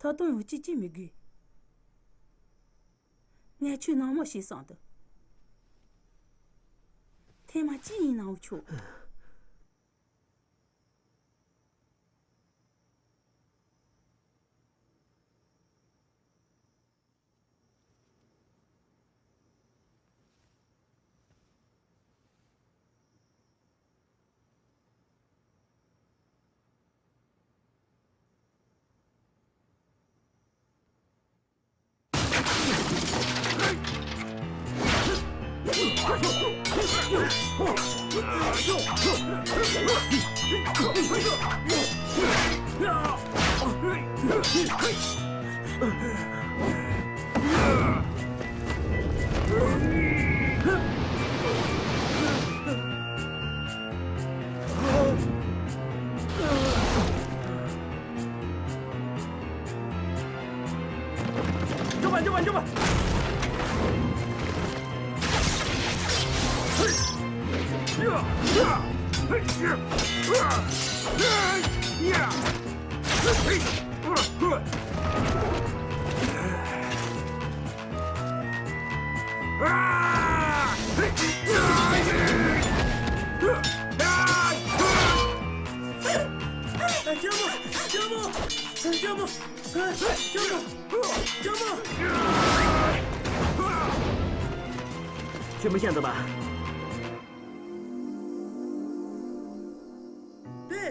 ཐོབ་ཐང་ཡང་གཅིག་གཅིག་མི་དགོས། ངས་ཁྱོད་ནང་མོ་ཞིག་སོང་དུ། ཐེངས་མ་གཅིག་ཡིན་ནའང་ཆོག་མགྱོགས་པ། མགྱོགས་པ། མགྱོགས་པ། ལྕམ་མོ། ལྕམ་མོ། ལྕམ་མོ། ལྕམ་མོ། ལྕམ་མོ། ཁྱོད་མི་ཤེས་འདུག་པ། དེ།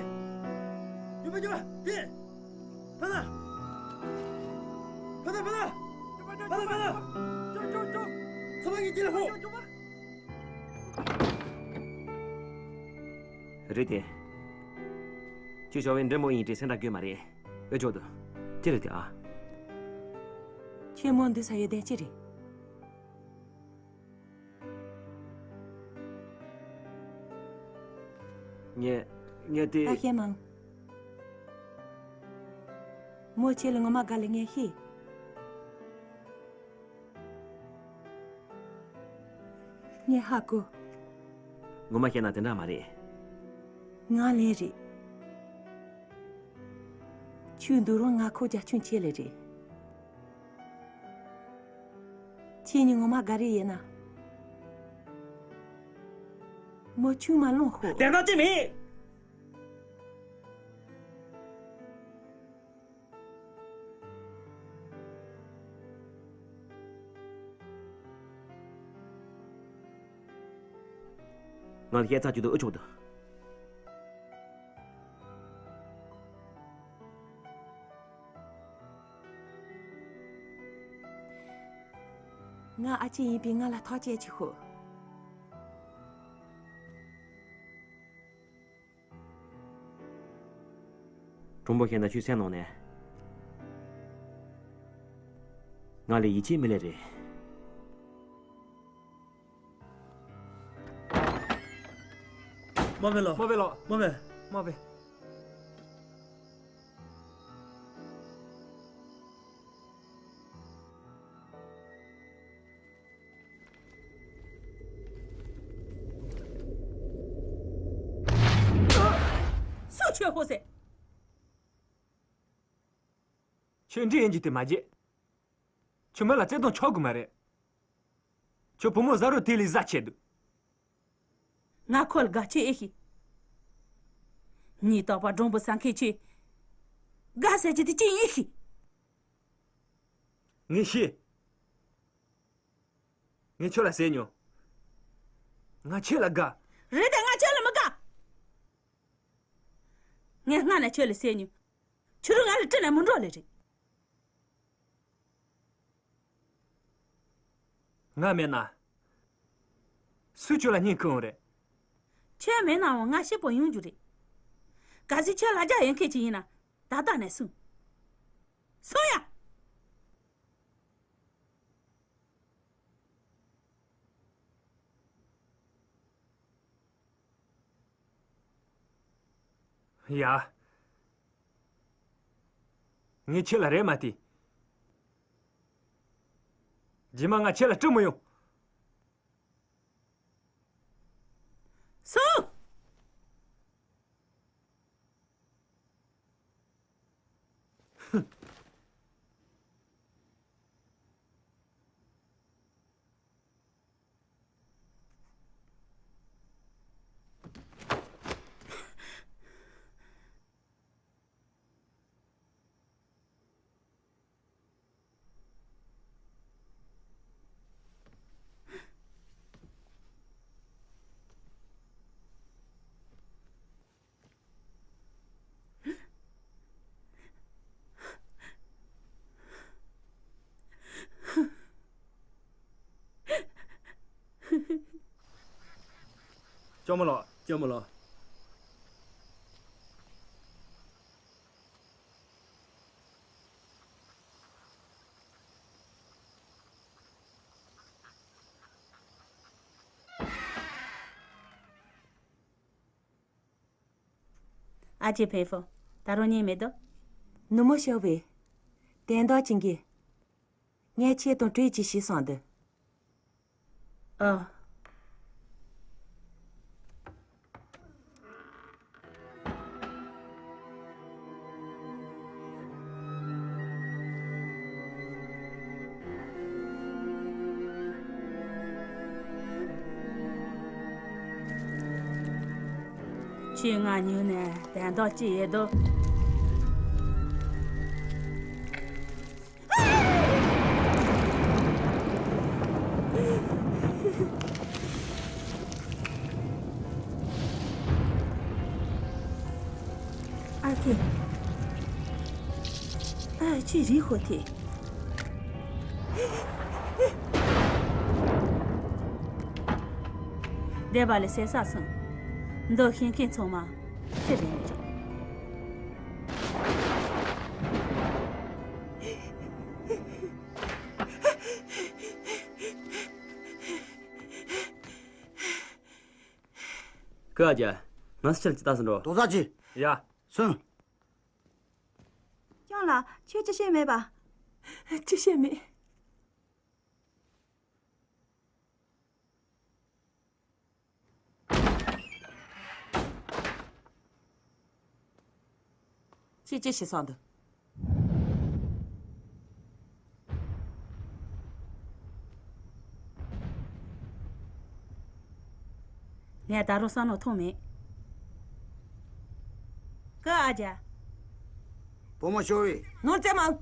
ཡོད་པ་ཡོད་པ་དེ། ཕ་ན། ཕ་ན་ཕ་ན། ཕ་ན་ཕ་ན། ཚོ་བ་གི་དཀྱིལ་ཧོ། རེད་དེ། ཁྱོད་ཞོ་བའི་འདྲེ་མོ་ཡིན་དྲི་སེམས་ཁྲལ་དགོས་མ་རེད། ཨེ་ཆོག་ཏུ། ཅི་རེད་དེ་ཨ། ཁྱོད་མོ་འདི་ས་ཡོད་དེ་ཅི་རེད། ངས་ངས་དེ། ད་ཤེས་མང་། མོ་ཁྱེད་ལ་ངོ་མ་དགའ་ལེ་ངས་ཤེས། ངས་ཧ་གོ། ངོ་མ་བཤད་ན་དེ་འདྲ་མ་རེད། ང་ལན་རེད། ཁྱོད་འདུག་རུང་ང་ཁོ་རྒྱ་ཁྱོད་ཁྱེད་ལ་རེད། ཁྱེད་གཉིས་ངོ་མ་དགའ་རེ་ཡིན་ན། མོ་ཆུང་མ་ལོངས་ཤོག་དེ་འདྲ་ཅི་མེད། ང་ལ་བཤད་ཚར་རྒྱུ་དུ་ཨུ་ཆོག་ཏུ། ང་ཨ་ཅེ་ཡིན་པས་ང་ལ་ཐག་བཅད་ཅིག་ཤོག། གྲོགས་པོ་ཁྱེད་ད་ཁྱོད་སེམས་ནང་ནས་ང་ལ་ཡིད་ཆེས་མི་ལེ་རེད། མ་བེ་ལོ། མ་བེ་ལོ། མ་བེ། མ་བེ། སུ་ཁྱོད་ཧོ་ཟེར། ཁྱོད་འདྲི་ཡིན་གྱི་དེ་མ་བརྗེད། ཁྱོད་མི་ལ་བརྩེ་དུང་ཆོག་གི་མ་རེད། ཁྱོད་བུ་མོ་བཟའ་རུ་དེ་ལས་བཟའ་ཆེ་འདུག། ང་ཁོ་ལ་དགའ་ཆེ་ཨེ་ཤེས། ངའི་རྟག་པར་འགྲོང་པོ་ཟ་མཁན་ཁྱོད། དགའ་ཟེར་གྱི་དེ་ཅི་ཡིན་ཤེས། ངས་ཤེས། ངས་ཁྱོད་ལ་ཟེར་མྱོང་། ང་ཁྱོད་ལ་དགའ། རེད་དེ་ང་ཁྱོད་ལ་མི་དགའ། ངས་སྔ་ན་ཁྱོད་ལ་ཟེར་མྱོང་། ཁྱོད་རང་ང་ལ་སྤྲིན་ནས་མི་འགྲོ་ལེ་རེད། ང་མེད་ན། སུས་ཁྱོད་ལ་བསྙེན་ཁུར་འོང་རེད། ཁྱོད་མེད་ནའང་ང་གཤིན་པོ་ཡོང་རྒྱུ་རེད། གལ་སྲིད་ཁྱོད་ལ་རྒྱ་ཡོད་མཁན་ཅིག་ཡིན་ན། ད་ལྟ་ནས་གསུངས། གསུངས་ཡ། ཡ། ངས་ཁྱེད་ལ་རེ་མ་བལྟས། རྗེས་མ་ང་ཁྱེད་ལ་སྤྲོད་མི་ཡོང་། སོང་། ལྕམ་མོ་ལགས། ལྕམ་མོ་ལགས། ཨ་ཅེ་ཕེ་ཧྥོ། ད་རུང་ཉན་མེད་དོ། ནུ་མོ་ཤོ་བེ། དན་རྟགས་ཅན་གྱིས། ངས་ཁྱེད་དང་གྲོས་ཅིག་བྱེད་བསམ་འདུག། ཨ། ཁྱོད་ང་ཉུལ་ནས་དན་རྟགས་ཅི་ཡོད་དོ། ཨ་ཁེ། ཨ་ཅེ་རི་ཧོ་ཐེ། བསྡད་པ་ལས་ཟད་ས་སོང་། འདི་ཤེས་མཁན་ཚང་མ་ཁྱེད་རེད་ནི་རེད། ཀུ་ཨ་ཅག་ང་སུ་ཆེད་ལ་ཅི་ལྟ་སུ་འགྲོ། དོ་ས་ཅི། ཡ། སུན། སྐྱོང་ལ་ཁྱོད་ཅི་བཤད་མེད་པ། ཅི་བཤད་མེད། ཁྱེད་ཅི་ཞིག་སོང་འདུག། ངས་ད་རུང་བསམ་བློ་ཐོངས་མེད། ཀུ་ཨ་ཅག། བུ་མོ་ཤོ་བེ། ནོར་རྩེ་མང་།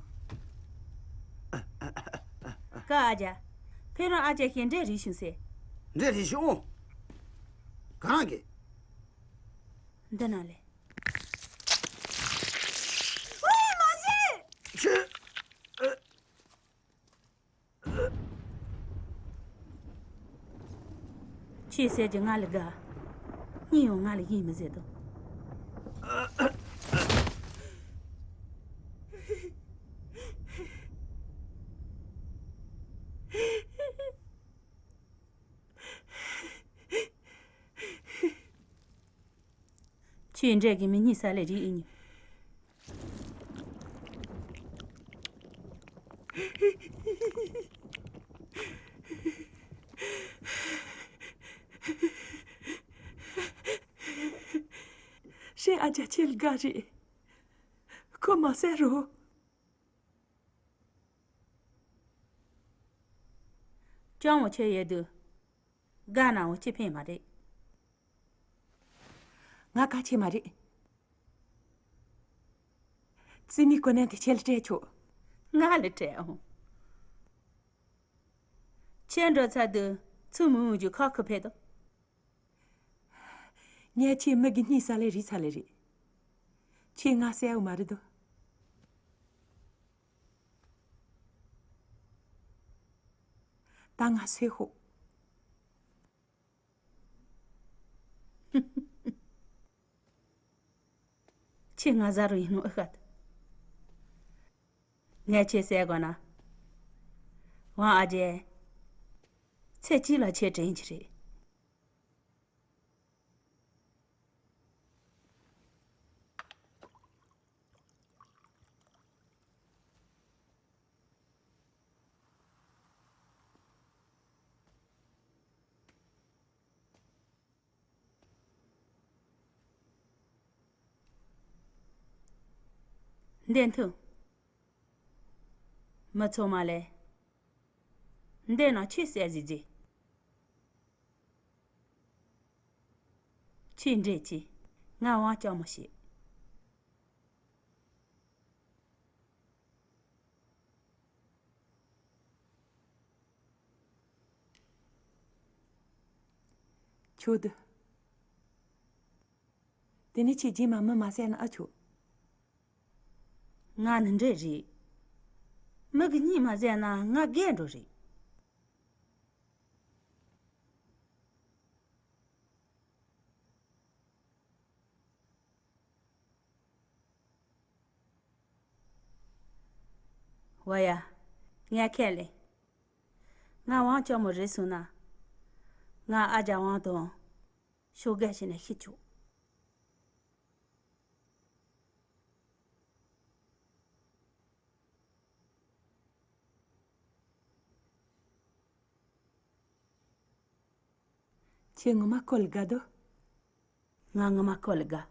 ཀུ་ཨ་ཅག། ཕེ་རོན་ཨ་ཅག་ཞེས་འདྲེ་རིག་བྱུང་ཟེར། འདྲེ་རིག་བྱུང་། ག་རང་གི། འདི་ན་ལས། ཝེ་མ་ཤི། ཁྱོད། ཨ། ཁྱེད་ཟེར་གྱི་ང་ལ་དགའ། གཉིད་ཡང་ང་ལ་ཡིན་མི་ཟེར་དོ། ཁྱོད་འདྲ་གི་མི་གཉིད་སད་ལེ་རེད་ཨེ་ནི། ཤེས་ཨ་ཅག་ཁྱེད་དགའ་རེད། ཁོ་མ་སད་རོགས། སྐྱོ་མོ་ཆེ་ཡོད་དུས། དགའ་ན་འོ་ཅི་ཕན་མ་རེད། ང་ག་ཆེ་མ་རེད། རྩིས་མའི་གོ་གནས་དེ་ཁྱེད་ལ་སྤྲད་ཆོག་ང་ལ་སྤྲད་འོང་། ཁྱེད་འགྲོ་ཚར་དུས་ཚུར་མི་འོང་རྒྱུ་ཁག་ཁུ་ཕེ་དོ། ངས་ཁྱེད་མི་གི་གཉིད་སད་ལེ་རེད་ཚར་ལེ་རེད། ཁྱེད་ང་སད་འོ་མ་རེད་དོ། ད་ང་སོད་ཤོག་ཁྱེད་ང་ཟ་རུ་ཡིན་ནོ་ཨེ་ཤ་ད། ངས་ཁྱེད་སད་དགོས་ན། ཝང་ཨ་ཅེ། ཚེ་གཅིག་ལ་ཁྱེད་དྲན་གྱི་རེད། འདེན་ཐུབ། མི་ཚང་མ་ལས། འདེན་ན་ཁྱེད་སད་ཟིག་ཟིག་ཁྱེད་འདྲེ་ཅི། ང་དབང་སྐྱོ་མོ་ཞིག་ཆོག་འདུག་དེ་ནས་ཁྱེད་རྗེས་མ་མི་མ་བསད་ན་ཨ་ཆོག་ང་ནི་འདྲེ་རེད། མི་གི་གཉིད་མ་བསད་ན་ང་རྒས་འགྲོ་རེད། ཝ་ཡ། ངས་ཁས་ལེན། ང་དབང་སྐྱོ་མོ་རེད་སོང་ན། ང་ཨ་ཅག་དབང་དང་། ཤོག་དགའ་བྱས་ནས་ཤི་ཆོག་ཁྱེད་ངོ་མ་ཁོ་ལ་དགའ་དོ། ང་ངོ་མ་ཁོ་ལ་དགའ།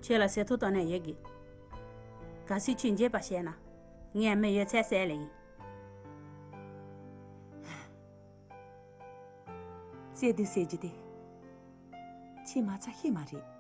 ཁྱེད་ལ་ཟས་ཐོ་གཏོང་ནས་ཡོད་གི། གལ་སྲིད་ཁྱོད་འགྱོད་པ་བྱས་ན། ངས་མི་ཡོད་ཚད་བསད་ལེ་ཡིན། བསད་དུས་ཟེར་རྒྱུ་དེ། ཁྱེད་མ་ཚད་ཤེས་མ་རེད།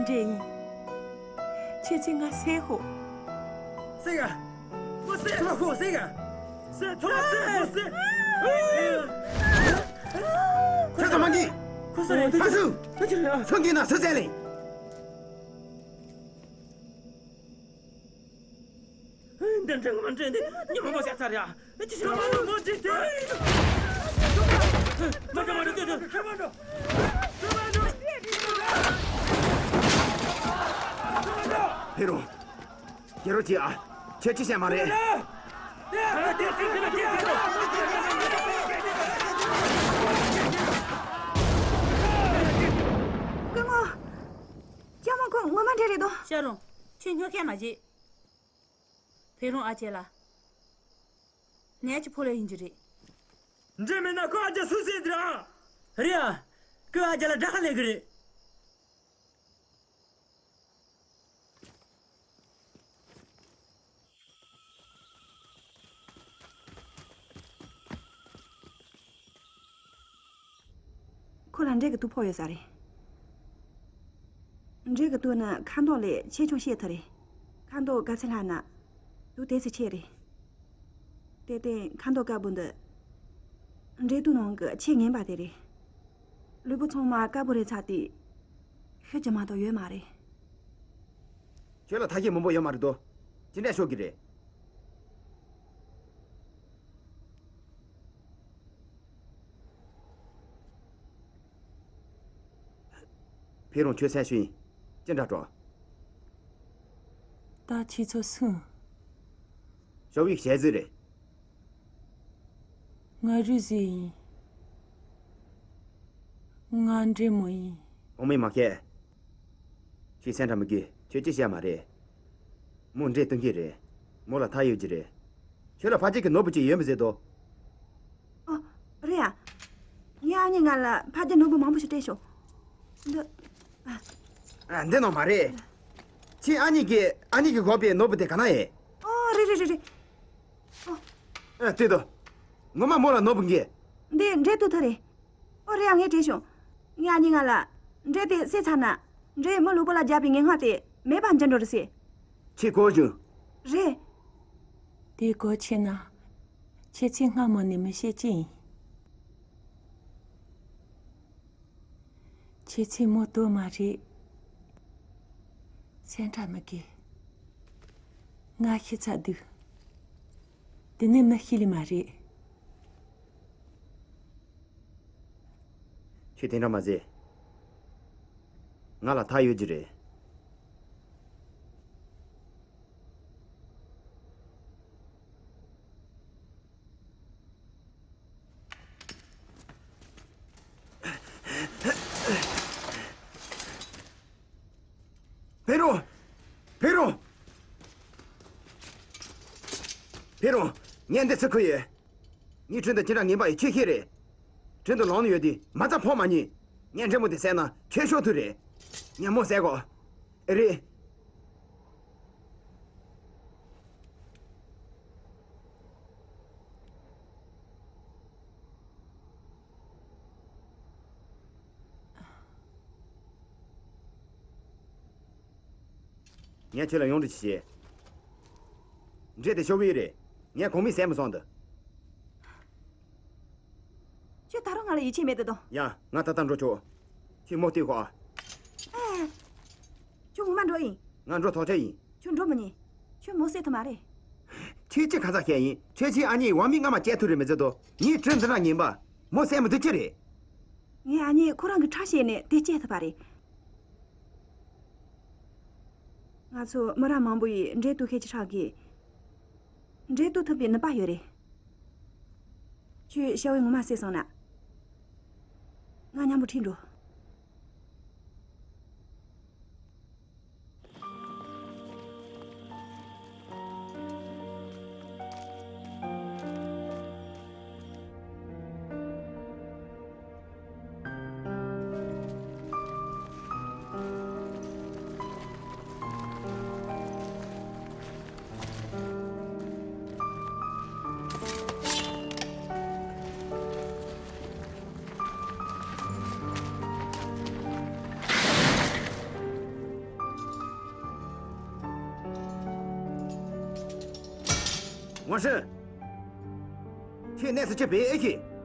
འདྲེ་ཡིན། ཁྱེད་ཚོས་ང་བསད་ཤོག་བསད་ག་ཁོ་བསད། ཚོ་ཁོ་བསད་ག་བསད། ཚོ་བསད། ཁོ་བསད། ཁྱོད་ཚོ་མ་འགྲིག་ཁོ་བསད། ཕ་སུ། ཁྱོད་ཚོ་འགྲིག་ན་སུ་བསད་ལེ། འདི་འདྲ་ངོ་མ་འདྲེ་འདི་ཉི་མ་མོ་ཤ་ཚར་ཡ། ཅི་ཞིག་མ་འགྲོ་མ་འགྲོ་འདི་འདི། མ་འགྲོ་མ་འགྲོ་འདི་འདི། མ་འགྲོ། ཕེ་རོ། ཕེ་རོ་ཅི་ཨ། ཁྱེད་ཅི་བྱས་མ་རེད། སྐུ་ངོ། སྐྱབས་མགོན་ངོ་མ་འདྲེ་རེད་དོ། ཤ་རོང་། ཁྱོད་སྨྱོ་མཁན་མ་བྱེད། ཕེ་རོང་ཨ་ཅེ་ལ། ནས་ཀྱི་ཕོ་ལ་ཡིན་གྱི་རེད། འདྲེ་མེད་ན་ཁོ་ཨ་ཅེ་སུ་ཟེར་དེ་ར། རེད་ཨ། ཁོས་ཨ་ཅེ་ལ་དགྲ་ཁ་ལེན་གི་རེད། ཁོ་ལ་འདྲེ་གི་དུག་ཕོག་ཡོད་ས་རེད། འདྲེ་གི་དུག་ནི་ཁ་མདོག་ལས་ཆེ་ཆུང་ཤེས་ཐུབ་རེད། ཁ་མདོག་དགའ་ཚལ་ལྷག་ན། དུག་དེ་ཚོ་ཆེ་རེད། དེ་སྟེང་ཁ་མདོག་དཀར་པོ་འདི། འདྲེ་དུག་ནང་གི་ཆེས་ངན་པ་དེ་རེད། ལུས་པོ་ཚང་མ་དཀར་པོ་རེད་ཚར་དུས། ཤི་རྒྱུ་མ་གཏོགས་ཡོད་མ་རེད། ཁྱོད་ལ་ཐབས་ཤེས་མང་པོ་ཡོད་མ་རེད་དོ། ཅི་འདྲ་ཤོད་ཀྱི་རེད། ཕེ་རོང་ཁྱོད་སེམས་ཤུགས་ཡིན། ཅི་འདྲ་འགྲོ། ད་ཁྱེད་ཚོ་སུ། ཞོ་བིག་ཞལ་གཟིགས་རེད། ང་རུས་གཟིགས་ཡིན། ང་འདྲེ་མོ་ཡིན། འོ་མེད་མ་ཁྱེད། ཁྱེད་སེམས་ཁྲལ་མི་དགོས། ཁྱོད་ཅི་བཤད་མ་རེད། མོ་འདྲེ་གཏོང་གི་རེད། མོ་ལ་ཐག་ཡོད་ཀྱི་རེད། ཁྱོད་ལ་ཕ་ཁྱེད་ཀྱི་ནོར་བུ་ཅིག་ཡོད་མི་ཟེར་དོ། ཨོ། རེད་ཡ། ངའི་ཨ་མྱེས་ང་ལ་ཕ་རྒྱ་ནོར་བུ་མང་པོ་ཞིག་སྤྲད་ཤོག་འདི། ཨ། ཨ། འདི་ནོ་མ་རེད། ཁྱེད་ཨ་མྱེས་ཀྱི་ཨ་མྱེས་ཀྱི་གོ་པའི་ནོར་བུ་དེ་ག་ན་ཡོད། ཨོ། རེད་རེད་རེད་རེད། ཨོ། ཨ། ལྟོས་དོ། ངོ་མ་མོ་ལ་ནོར་བུ་འགས། འདི་འདྲེ་ཏུ་ཐ་རེད། ཨོ། རེད་ཡ། ངས་དྲན་བྱུང་། ངའི་ཨ་མྱེས་ང་ལ། འདྲེ་དེ་བསད་ཚར་ན། འདྲེ་མི་ལུས་པོ་ལ་བརྒྱབ་པའི་ངན་སྔགས་དེ་མེད་པར་འགྱུར་འགྲོ་རེད་ཟེར། ཁྱེད་གོ་བྱུང་། རེད། དེ་གོ་ཆེ་ན། ཁྱེད་ཚོས་སྔ་མོ་ནས་མི་བཤད་ཀྱི་ཡིན། ཁྱེད་ཚོས་མོ་ལྟོས་མ་རེད། སེམས་ཁྲལ་མི་དགོས། ང་ཤི་ཚར་དུས། དེ་ནས་མི་ཤི་ལེ་མ་རེད། ཁྱོད་དེ་འདྲ་མ་ཟེར། ང་ལ་ཐག་ཡོད་ཀྱི་རེད། ཕེ་རོ། ཕེ་རོ། ཕེ་རོ། ངས་འདི་ཚོ་གོ་ཡོད། ངའི་དྲུང་དུ་ཅི་འདྲ་ངན་པ་ཡི་ཁྱེད་ཤེས་རེད། དྲུང་དུ་ལོང་ནི་ཡོད་དུས་མ་རྩ་ཕོག་མ་ཉན། ངས་འདྲེ་མོ་དེ་བསད་ན་ཁྱོད་ཤོར་ཐུབ་རེད། ངས་མོ་བསད་གོ། ཨེ་རེད། ངས་ཁྱོད་ལ་ཡོང་འདྲི་ཞིག་བྱེད། འདྲེ་དེ་ཤོར་བའི་རེད། ངས་གོང་མའི་ཟས་མི་སོང་འདི། ཁྱོད་ད་རུང་ང་ལ་ཡིད་ཆེས་མེད་དོ་དང་། ཡ། ང་ད་ལྟ་འགྲོ་ཆོག་ཁྱོད་མོ་བལྟས་ཤོག་ཨ། ཨེ། ཁྱོད་ངོ་མ་འགྲོ་ཡིན། ང་འགྲོ་ཐག་ཆོད་ཡིན། ཁྱོད་འགྲོ་མི་ཉན། ཁྱོད་མོ་བསད་ཐུབ་མ་རེད། ཁྱོད་ཅི་ག་ས་ཁྱད་ཡིན། ཁྱོད་ཁྱེད་ཨ་མྱེས་ཝང་མི་རྔ་མ་བཅད་ཐུབ་རེད་མི་ཟེར་དོ། ངས་དྲིན་འདི་འདྲ་ངན་པ། མོ་བསད་མི་ཐུབ་ཀྱི་རེད། ངའི་ཨ་མྱེས་ཁོ་རང་གི་ཁྲག་བཤད་ནས་དེ་བཅད་ཐུབ་པ་རེད། ང་ཚོ་མི་རབས་མང་པོ་ཡིས་འདྲེ་དུག་ཤེད་ཀྱི་ཁྲག་གིས། འདྲེ་དུག་ཐུབ་པའི་ནུས་པ་ཡོད་རེད། ཁྱོས་ཤ་བའི་ངོ་མ་བསད་སོང་ན། ང་མཉམ་པོ་ཁྲིད་འགྲོ། ཝང་ཧྲན། ཁྱེད་གནས་སུ་ཅི་བེད་ཨེ་ཤེས།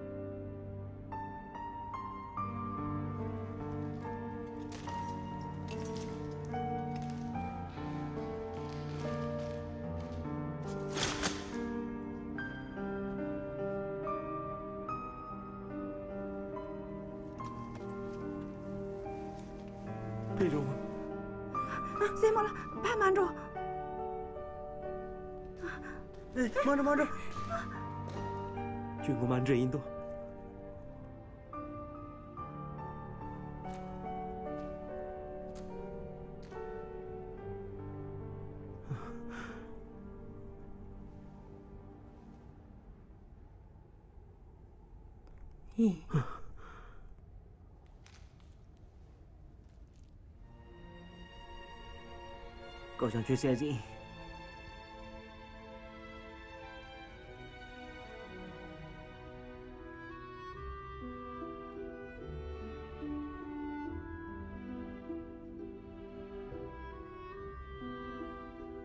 ཕེ་རོང་། སྲས་མོ་ལགས། ཕར་མ་འགྲོ། ཨེ། མ་འགྲོ། མ་འགྲོ། ཁྱོད་ངོ་མ་འདྲེ་ཡིན་འདུག། ཡིན། སྐལ་བཟང་ཁྱོད་བསད་ཟིན།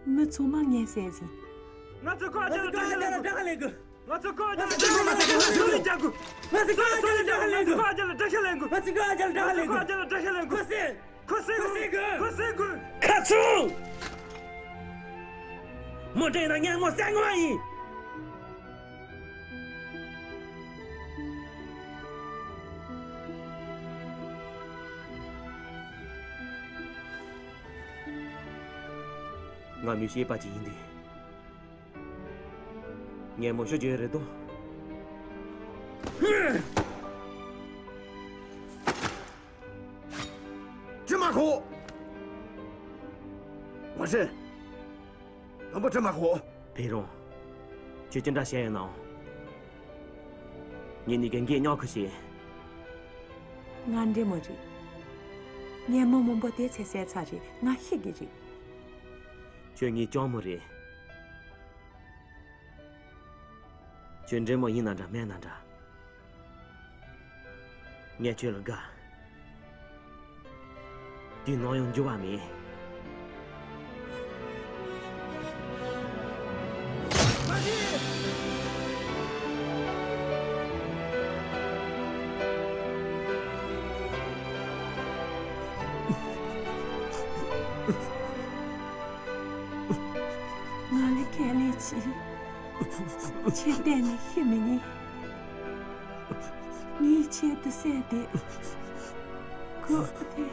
མི་ཚང་མ་ངས་བསད་ཟིན། ང་ཚོ་ཁོ་རྒྱ་ལ་དགྲ་ཤ་ལེན་དགོས། ང་ཚོ་ཁོ་རྒྱ་ལ་དགྲ་ཤ་ལེན་དགོས། ང་ཚོ་ཁོ་རྒྱ་ལ་དགྲ་ཤ་ལེན་དགོས། ང་ཚོ་ཁོ་རྒྱ་ལ་དགྲ་ཤ་ལེན་དགོས། ང་ཚོ་ཁོ་རྒྱ་ལ་དགྲ་ཤ་ལེན་དགོས། ང་ཚོ་ཁོ་རྒྱ་ལ་དགྲ་ཤ་ལེན་དགོས། ཁོ་བསད། ཁོ་བསད་དགོས། ཁོ་བསད་དགོས། ཁ་ཚུགས། མུ་འབྲེལ་དང་ངས་ངོ་བསད་ངོ་མ་ཡིན། ང་མི་ཤེས་པ་ཅིག་ཡིན་དུས། ངས་མོ་ཤོ་བརྗོད་རེད་དོ། དྲི་མ་ཁོ། ཝང་ཧྲན། དང་པོ་དྲི་མ་ཁོ། ཕེ་རོང་། ཁྱོད་ཅི་འདྲ་བཤད་ཡོད་ནའང་། ངེད་གཉིས་ཀྱི་འགན་ཉག་ཁུ་ཞིག་ང་འདྲེ་མོ་རེད། ངས་མི་མང་པོ་དེ་ཚེ་བསད་ཚར་རེད། ང་ཤི་གི་རེད། ཁྱོད་ངའི་གཅུང་མོ་རེད། ཁྱོད་འདྲེ་མོ་ཡིན་ན་འདྲ་མེད་ན་འདྲ། ངས་ཁྱོད་ལ་དགའ། དེ་ནམ་ཡང་འགྱུར་བ་མེད། ང་ལ་ཁས་ལེན་བྱེད། ཁྱེད་གཏན་ནས་ཤི་མི་ཉན། ངས་ཁྱེད་དེ་བསད་དེ། ཁོ་དེ།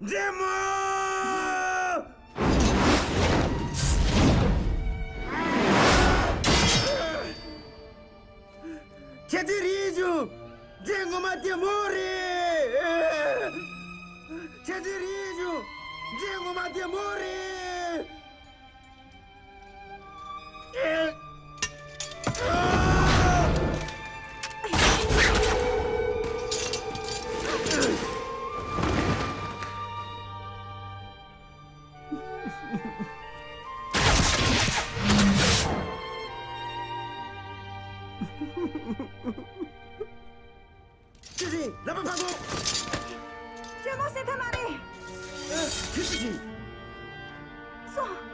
འདྲེ་མོ། ཁྱེད་ཚོས་རིག་བྱུང་། འདྲེ་ངོ་མ་དེ་མོ་རེད། ཁྱེད་ཚོས་རིག་བྱུང་། འདྲེ་ངོ་མ་དེ་མོ་རེད། ཅི་ཞིག་ལབ་པ་ཕ་གོ། ཅོ་མོ་སེ་ཐ་མ་རེད། ཨ། ཁྱི་ཅི་ཞིག་སོང་།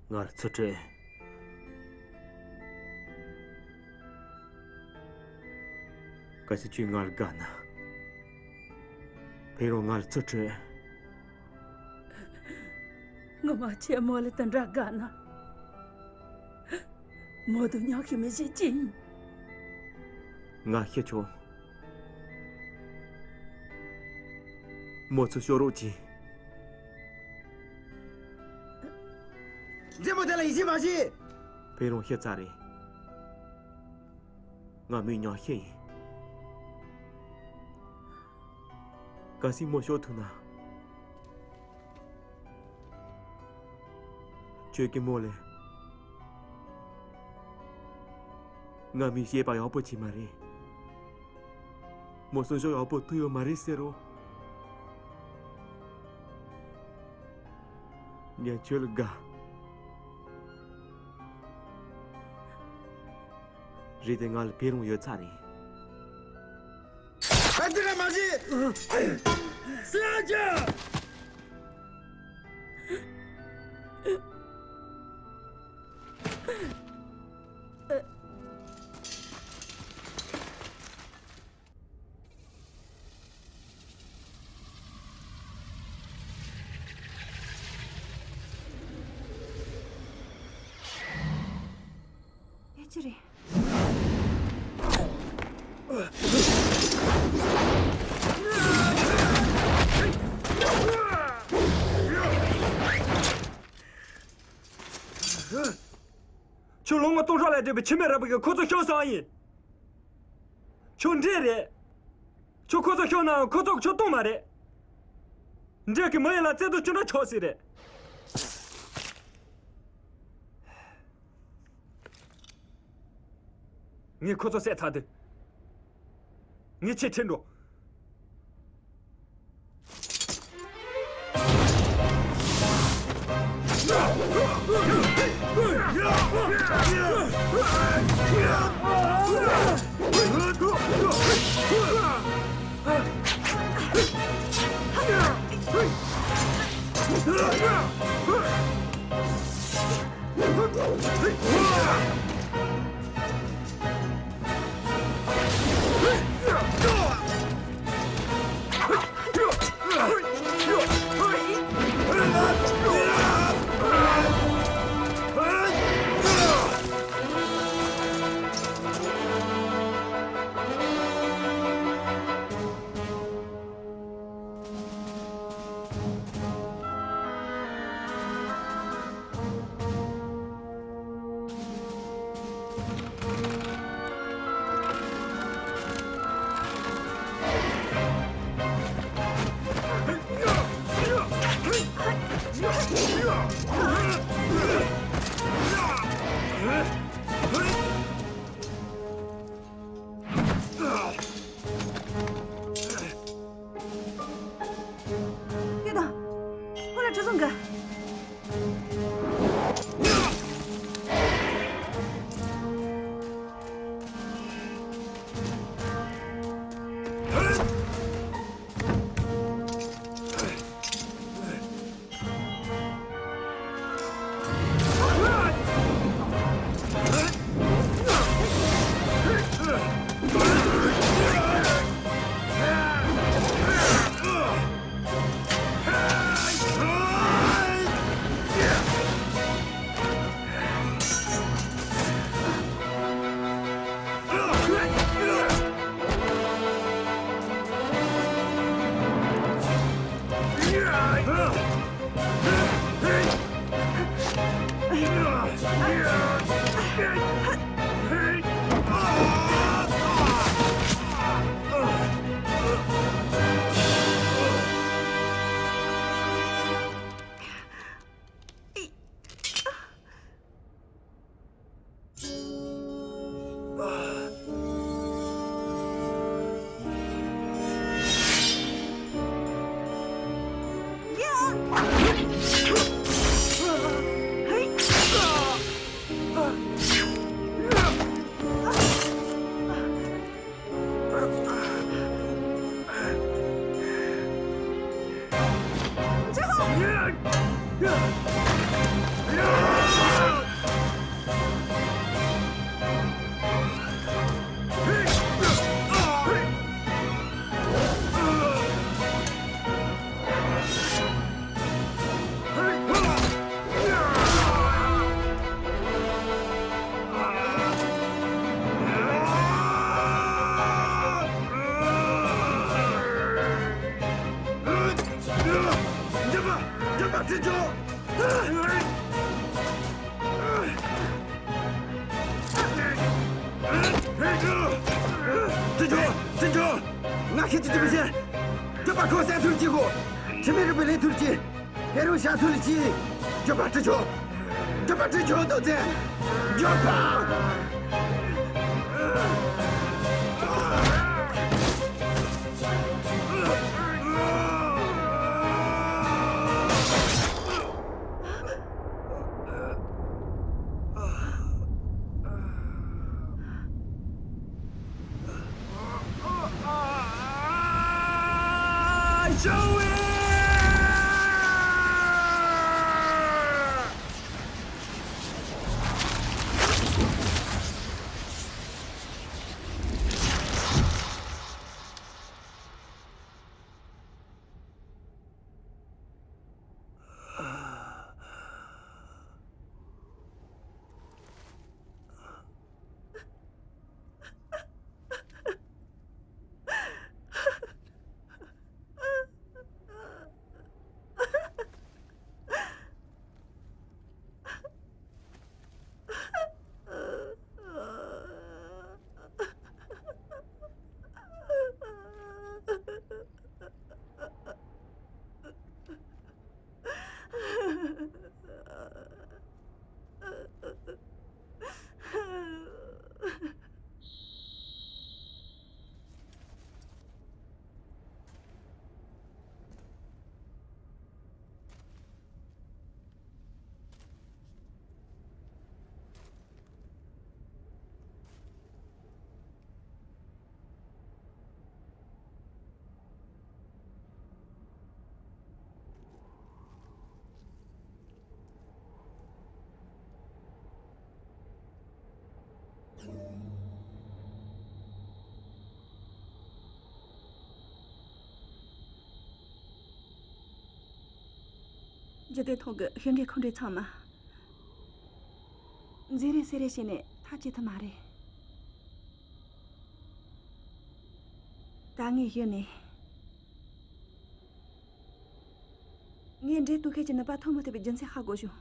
ང་ལ་ཚུར་སྤྲོད། གལ་སྲིད་ཁྱོད་ང་ལ་དགའ་ན། ཕེང་རུང་ང་ལ་ཚུར་སྤྲོད། ངོ་མ་ཁྱེད་མོ་ལ་དེ་འདྲ་དགའ་ན། མོ་དང་ཉག་གི་མི་ཞིག་ཅི་ཡིན། ང་ཤི་ཆོག་མོ་ཚོ་ཤོག་རོགས་གྱིས། འདྲེ་མོ་དེ་ལ་ཡིད་ཆེས་མ་བྱེད། ཕེང་རུང་ཤི་ཚར་རེད། ང་མོའི་ཉག་ཤི་ཡིན། གལ་སྲིད་མོ་ཤོར་ཐུབ་ན། ཁྱོད་ཀྱིས་མོ་ལ། ང་མོས་བཤད་པ་ཡག་པོ་བྱས་མ་རེད། མོ་གསོན་ཤོག་ཡག་པོ་ཐུབ་ཡོད་མ་རེད་ཟེར་རོ། ངས་ཁྱོད་ལ་དགའ། རེད་དེ་ང་ལ་ཕེང་རུང་ཡོད་ཚར་རེད། ཨ་ཙི་ར་མ་བྱེད། སེ་ཨ་ཅག་ཡ་ཅི་རེད། ཁྱོད་ལོ་ངོ་སྟོང་ཕྲག་ལས་འདས་པའི་ཁྱིམ་མི་ར་བ་གི་ཁོ་ཚོ་ཤོར་སོང་ཡིན། ཁྱོད་འདྲེ་རེད། ཁྱོད་ཁོ་ཚོ་ཤོར་ནའང་ཁོ་ཚོ་ཁྱོད་གཏོང་མ་རེད། འདྲེ་གི་མི་ཡིན་ལ་བརྩེ་དུང་ཅི་འདྲ་ཆོག་སྲིད་རེད། ངས་ཁོ་ཚོ་བསད་ཚར་དུས། ངས་ཁྱེད་ཁྲིད་འགྲོ། ཇོ། བཙན་ཇོ། ང་ཁྱེད་ཀྱི་ཅི་མི་ཤེས། མགྱོགས་པ་ཁོ་སའི་ཐུར་གྱིས་གོ། ཁྲིམས་མེད་རུ་པའི་ལས་ཐུར་གྱིས། ཧེ་རུ་ཤ་ཐུར་གྱིས། མགྱོགས་པ་ཁྲིད་ཆོག་མགྱོགས་པ་ཁྲིད་ཆོག་ཏོ་ཙེ། མགྱོགས་པ། འཇིག་རྟེན་ཐོག་གི་ཤེས་འདྲེ་ཁོང་འདྲེ་ཚང་མ། མཛེས་རེ་སེ་རེ་བྱས་ནས་ཐག་བཅད་ཐུབ་མ་རེད། ད་ངས་གཞི་ནས། ངས་འདྲེ་གཏུག་མཁན་གྱི་ནུས་པ་ཐོན་མི་ཐུབ་པའི་རྒྱུ་མཚན་ཧ་གོ་བྱུང་།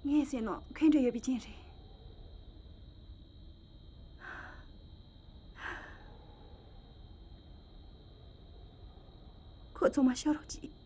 ངའི་སེམས་ནང་ཁོང་འདྲེ་ཡོད་པའི་རྐྱེན་རེད། ཁོ་ཚང་མ་ཤོར་རོགས་གྱིས།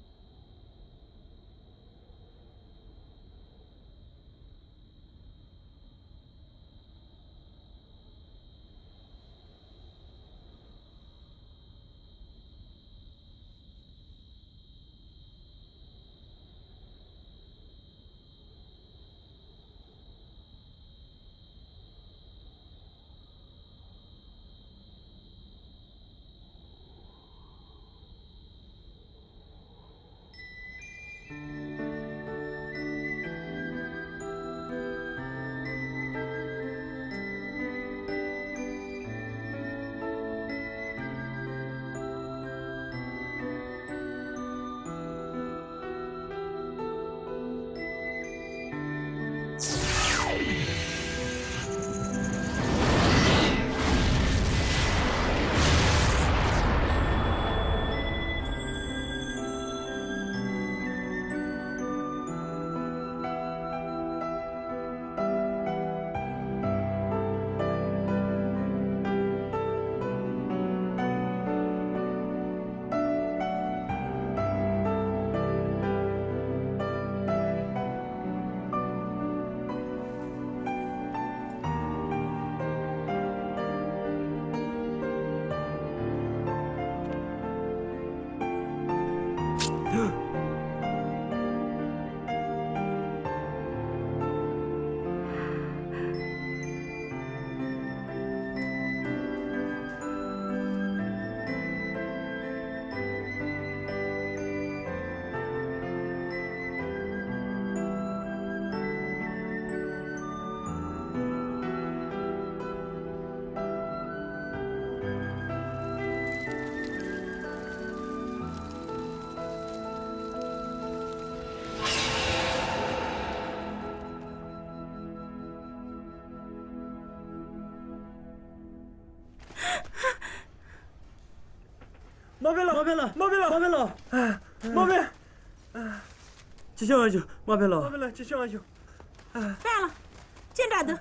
མ་འཕེལ་ལོ། མ་འཕེལ་ལོ། མ་འཕེལ་ལོ། མ་འཕེལ་ལོ། མ་འཕེལ། ཅི་བྱུང་ཨ་ཞུ། མ་འཕེལ་ལོ། མ་འཕེལ་ལོ། ཅི་བྱུང་ཨ་ཞུ། པཱ་ལགས། ཅི་འདྲ་འདུག་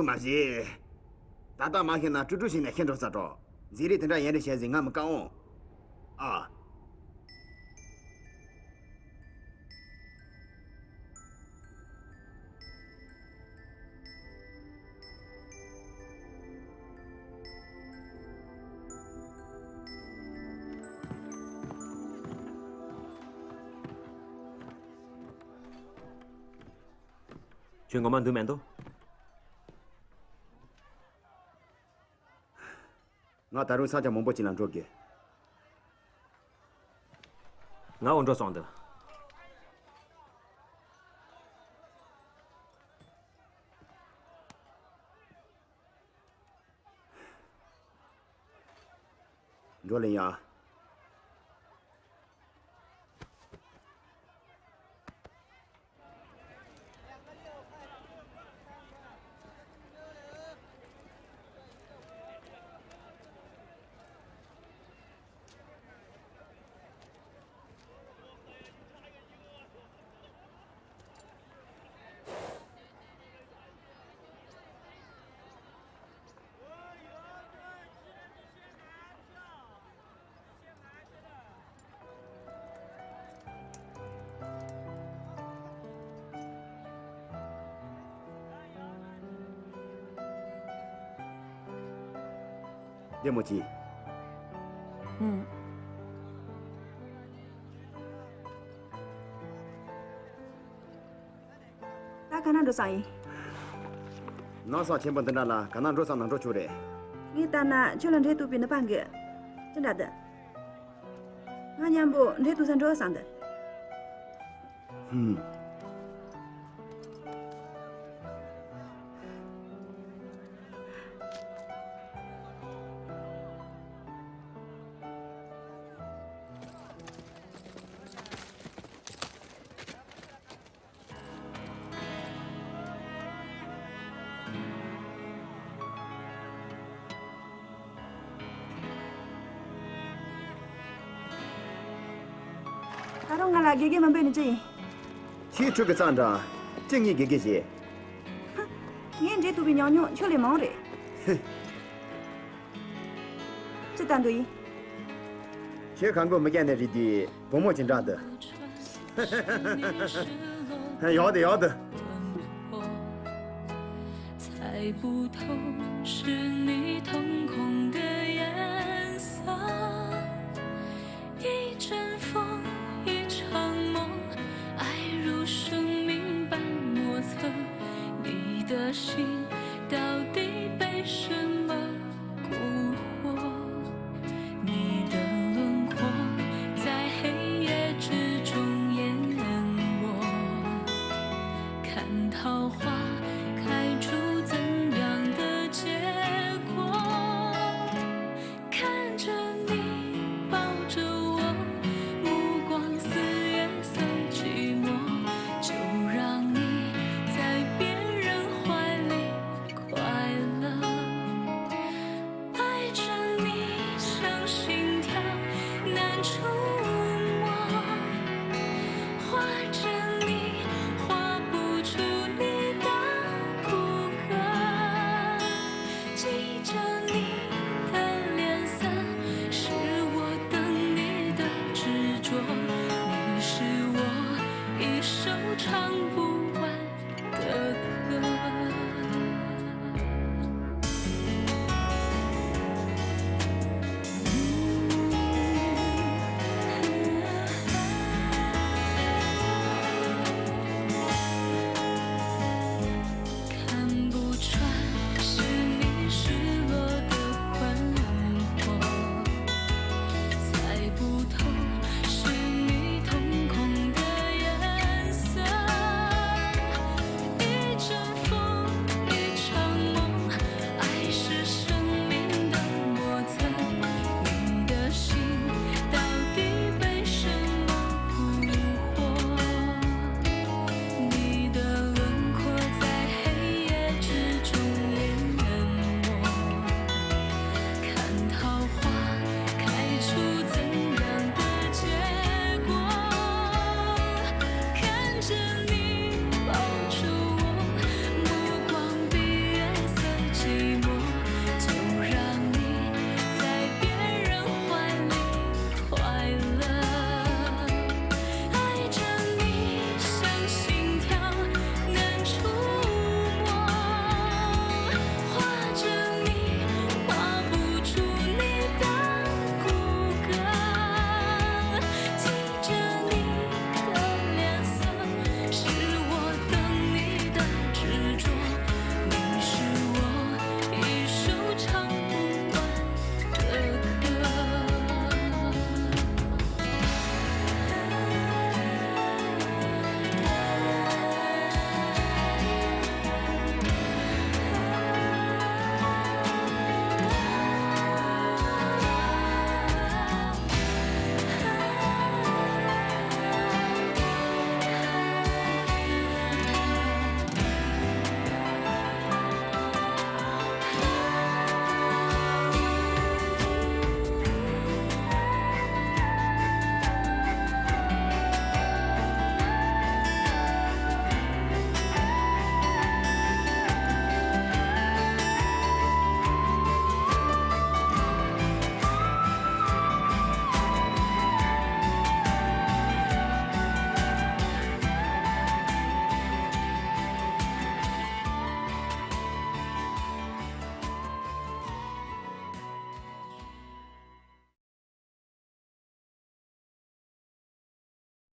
ཚུགས་མ་བྱེད། ད་ལྟ་མ་ཤེས་ན་ཀྲུ་ཀྲུ་ཞིག་ནས་ཤེས་འགྲོ་ས་འགྲོ། མཛེས་རིགས་དེ་འདྲ་ཡན་རེ་བྱས་ཟིན་ང་མི་དཀའ་འོང་། ཨ། ཁྱོད་ངོ་མ་འདུག་མེད་འདུག་ང་ད་རུང་ས་ཆ་མང་པོ་ཅིག་ལ་འགྲོ་དགོས། ང་འོ་འགྲོ་སོང་འདུག་འགྲོ་ལེ་ཡ། བདེ་མོ་བྱེད། ཨུམ། ད་ག་ན་འགྲོ་བསམ་ཡིན། ནང་སང་ཆེན་པོ་འདི་འདྲ་ལ་ག་ན་འགྲོ་བསམ་ན་འགྲོ་ཆོག་རེད། ངས་ལྟར་ན་ཁྱོད་ལ་འབྲས་ཐུག་པའི་ནུས་པ་འགི། ཅི་འདྲ་འདི། ང་མཉམ་པོ་འབྲས་ཐུག་ས་འགྲོ་བསམ་འདི། ཧུམ། ད་རུང་ང་ལ་དགེ་རྒན་མིན་པའི་ནི་ཅི་ཡིན། ཁྱིའི་ཕྲུ་གུ་ཙང་འདྲ། ཅི་ངས་དགེ་རྒན་བྱེད། ངས་འབྲས་ཐུག་པའི་ཉམས་མྱོང་ཁྱོད་ལས་མང་རེད། ཅི་ལྟ་འདུག་ཡིན། ཁྱོད་ཁ་མགོ་མི་རྒྱག་ནས་རིག་དུས་བུ་མོ་ཅི་འདྲ་འདུག་ཡག་འདུག་ཡག་འདུག 猜不透是你瞳孔的颜色，一阵风，一场梦，爱如生命般莫测，你的心到底被什么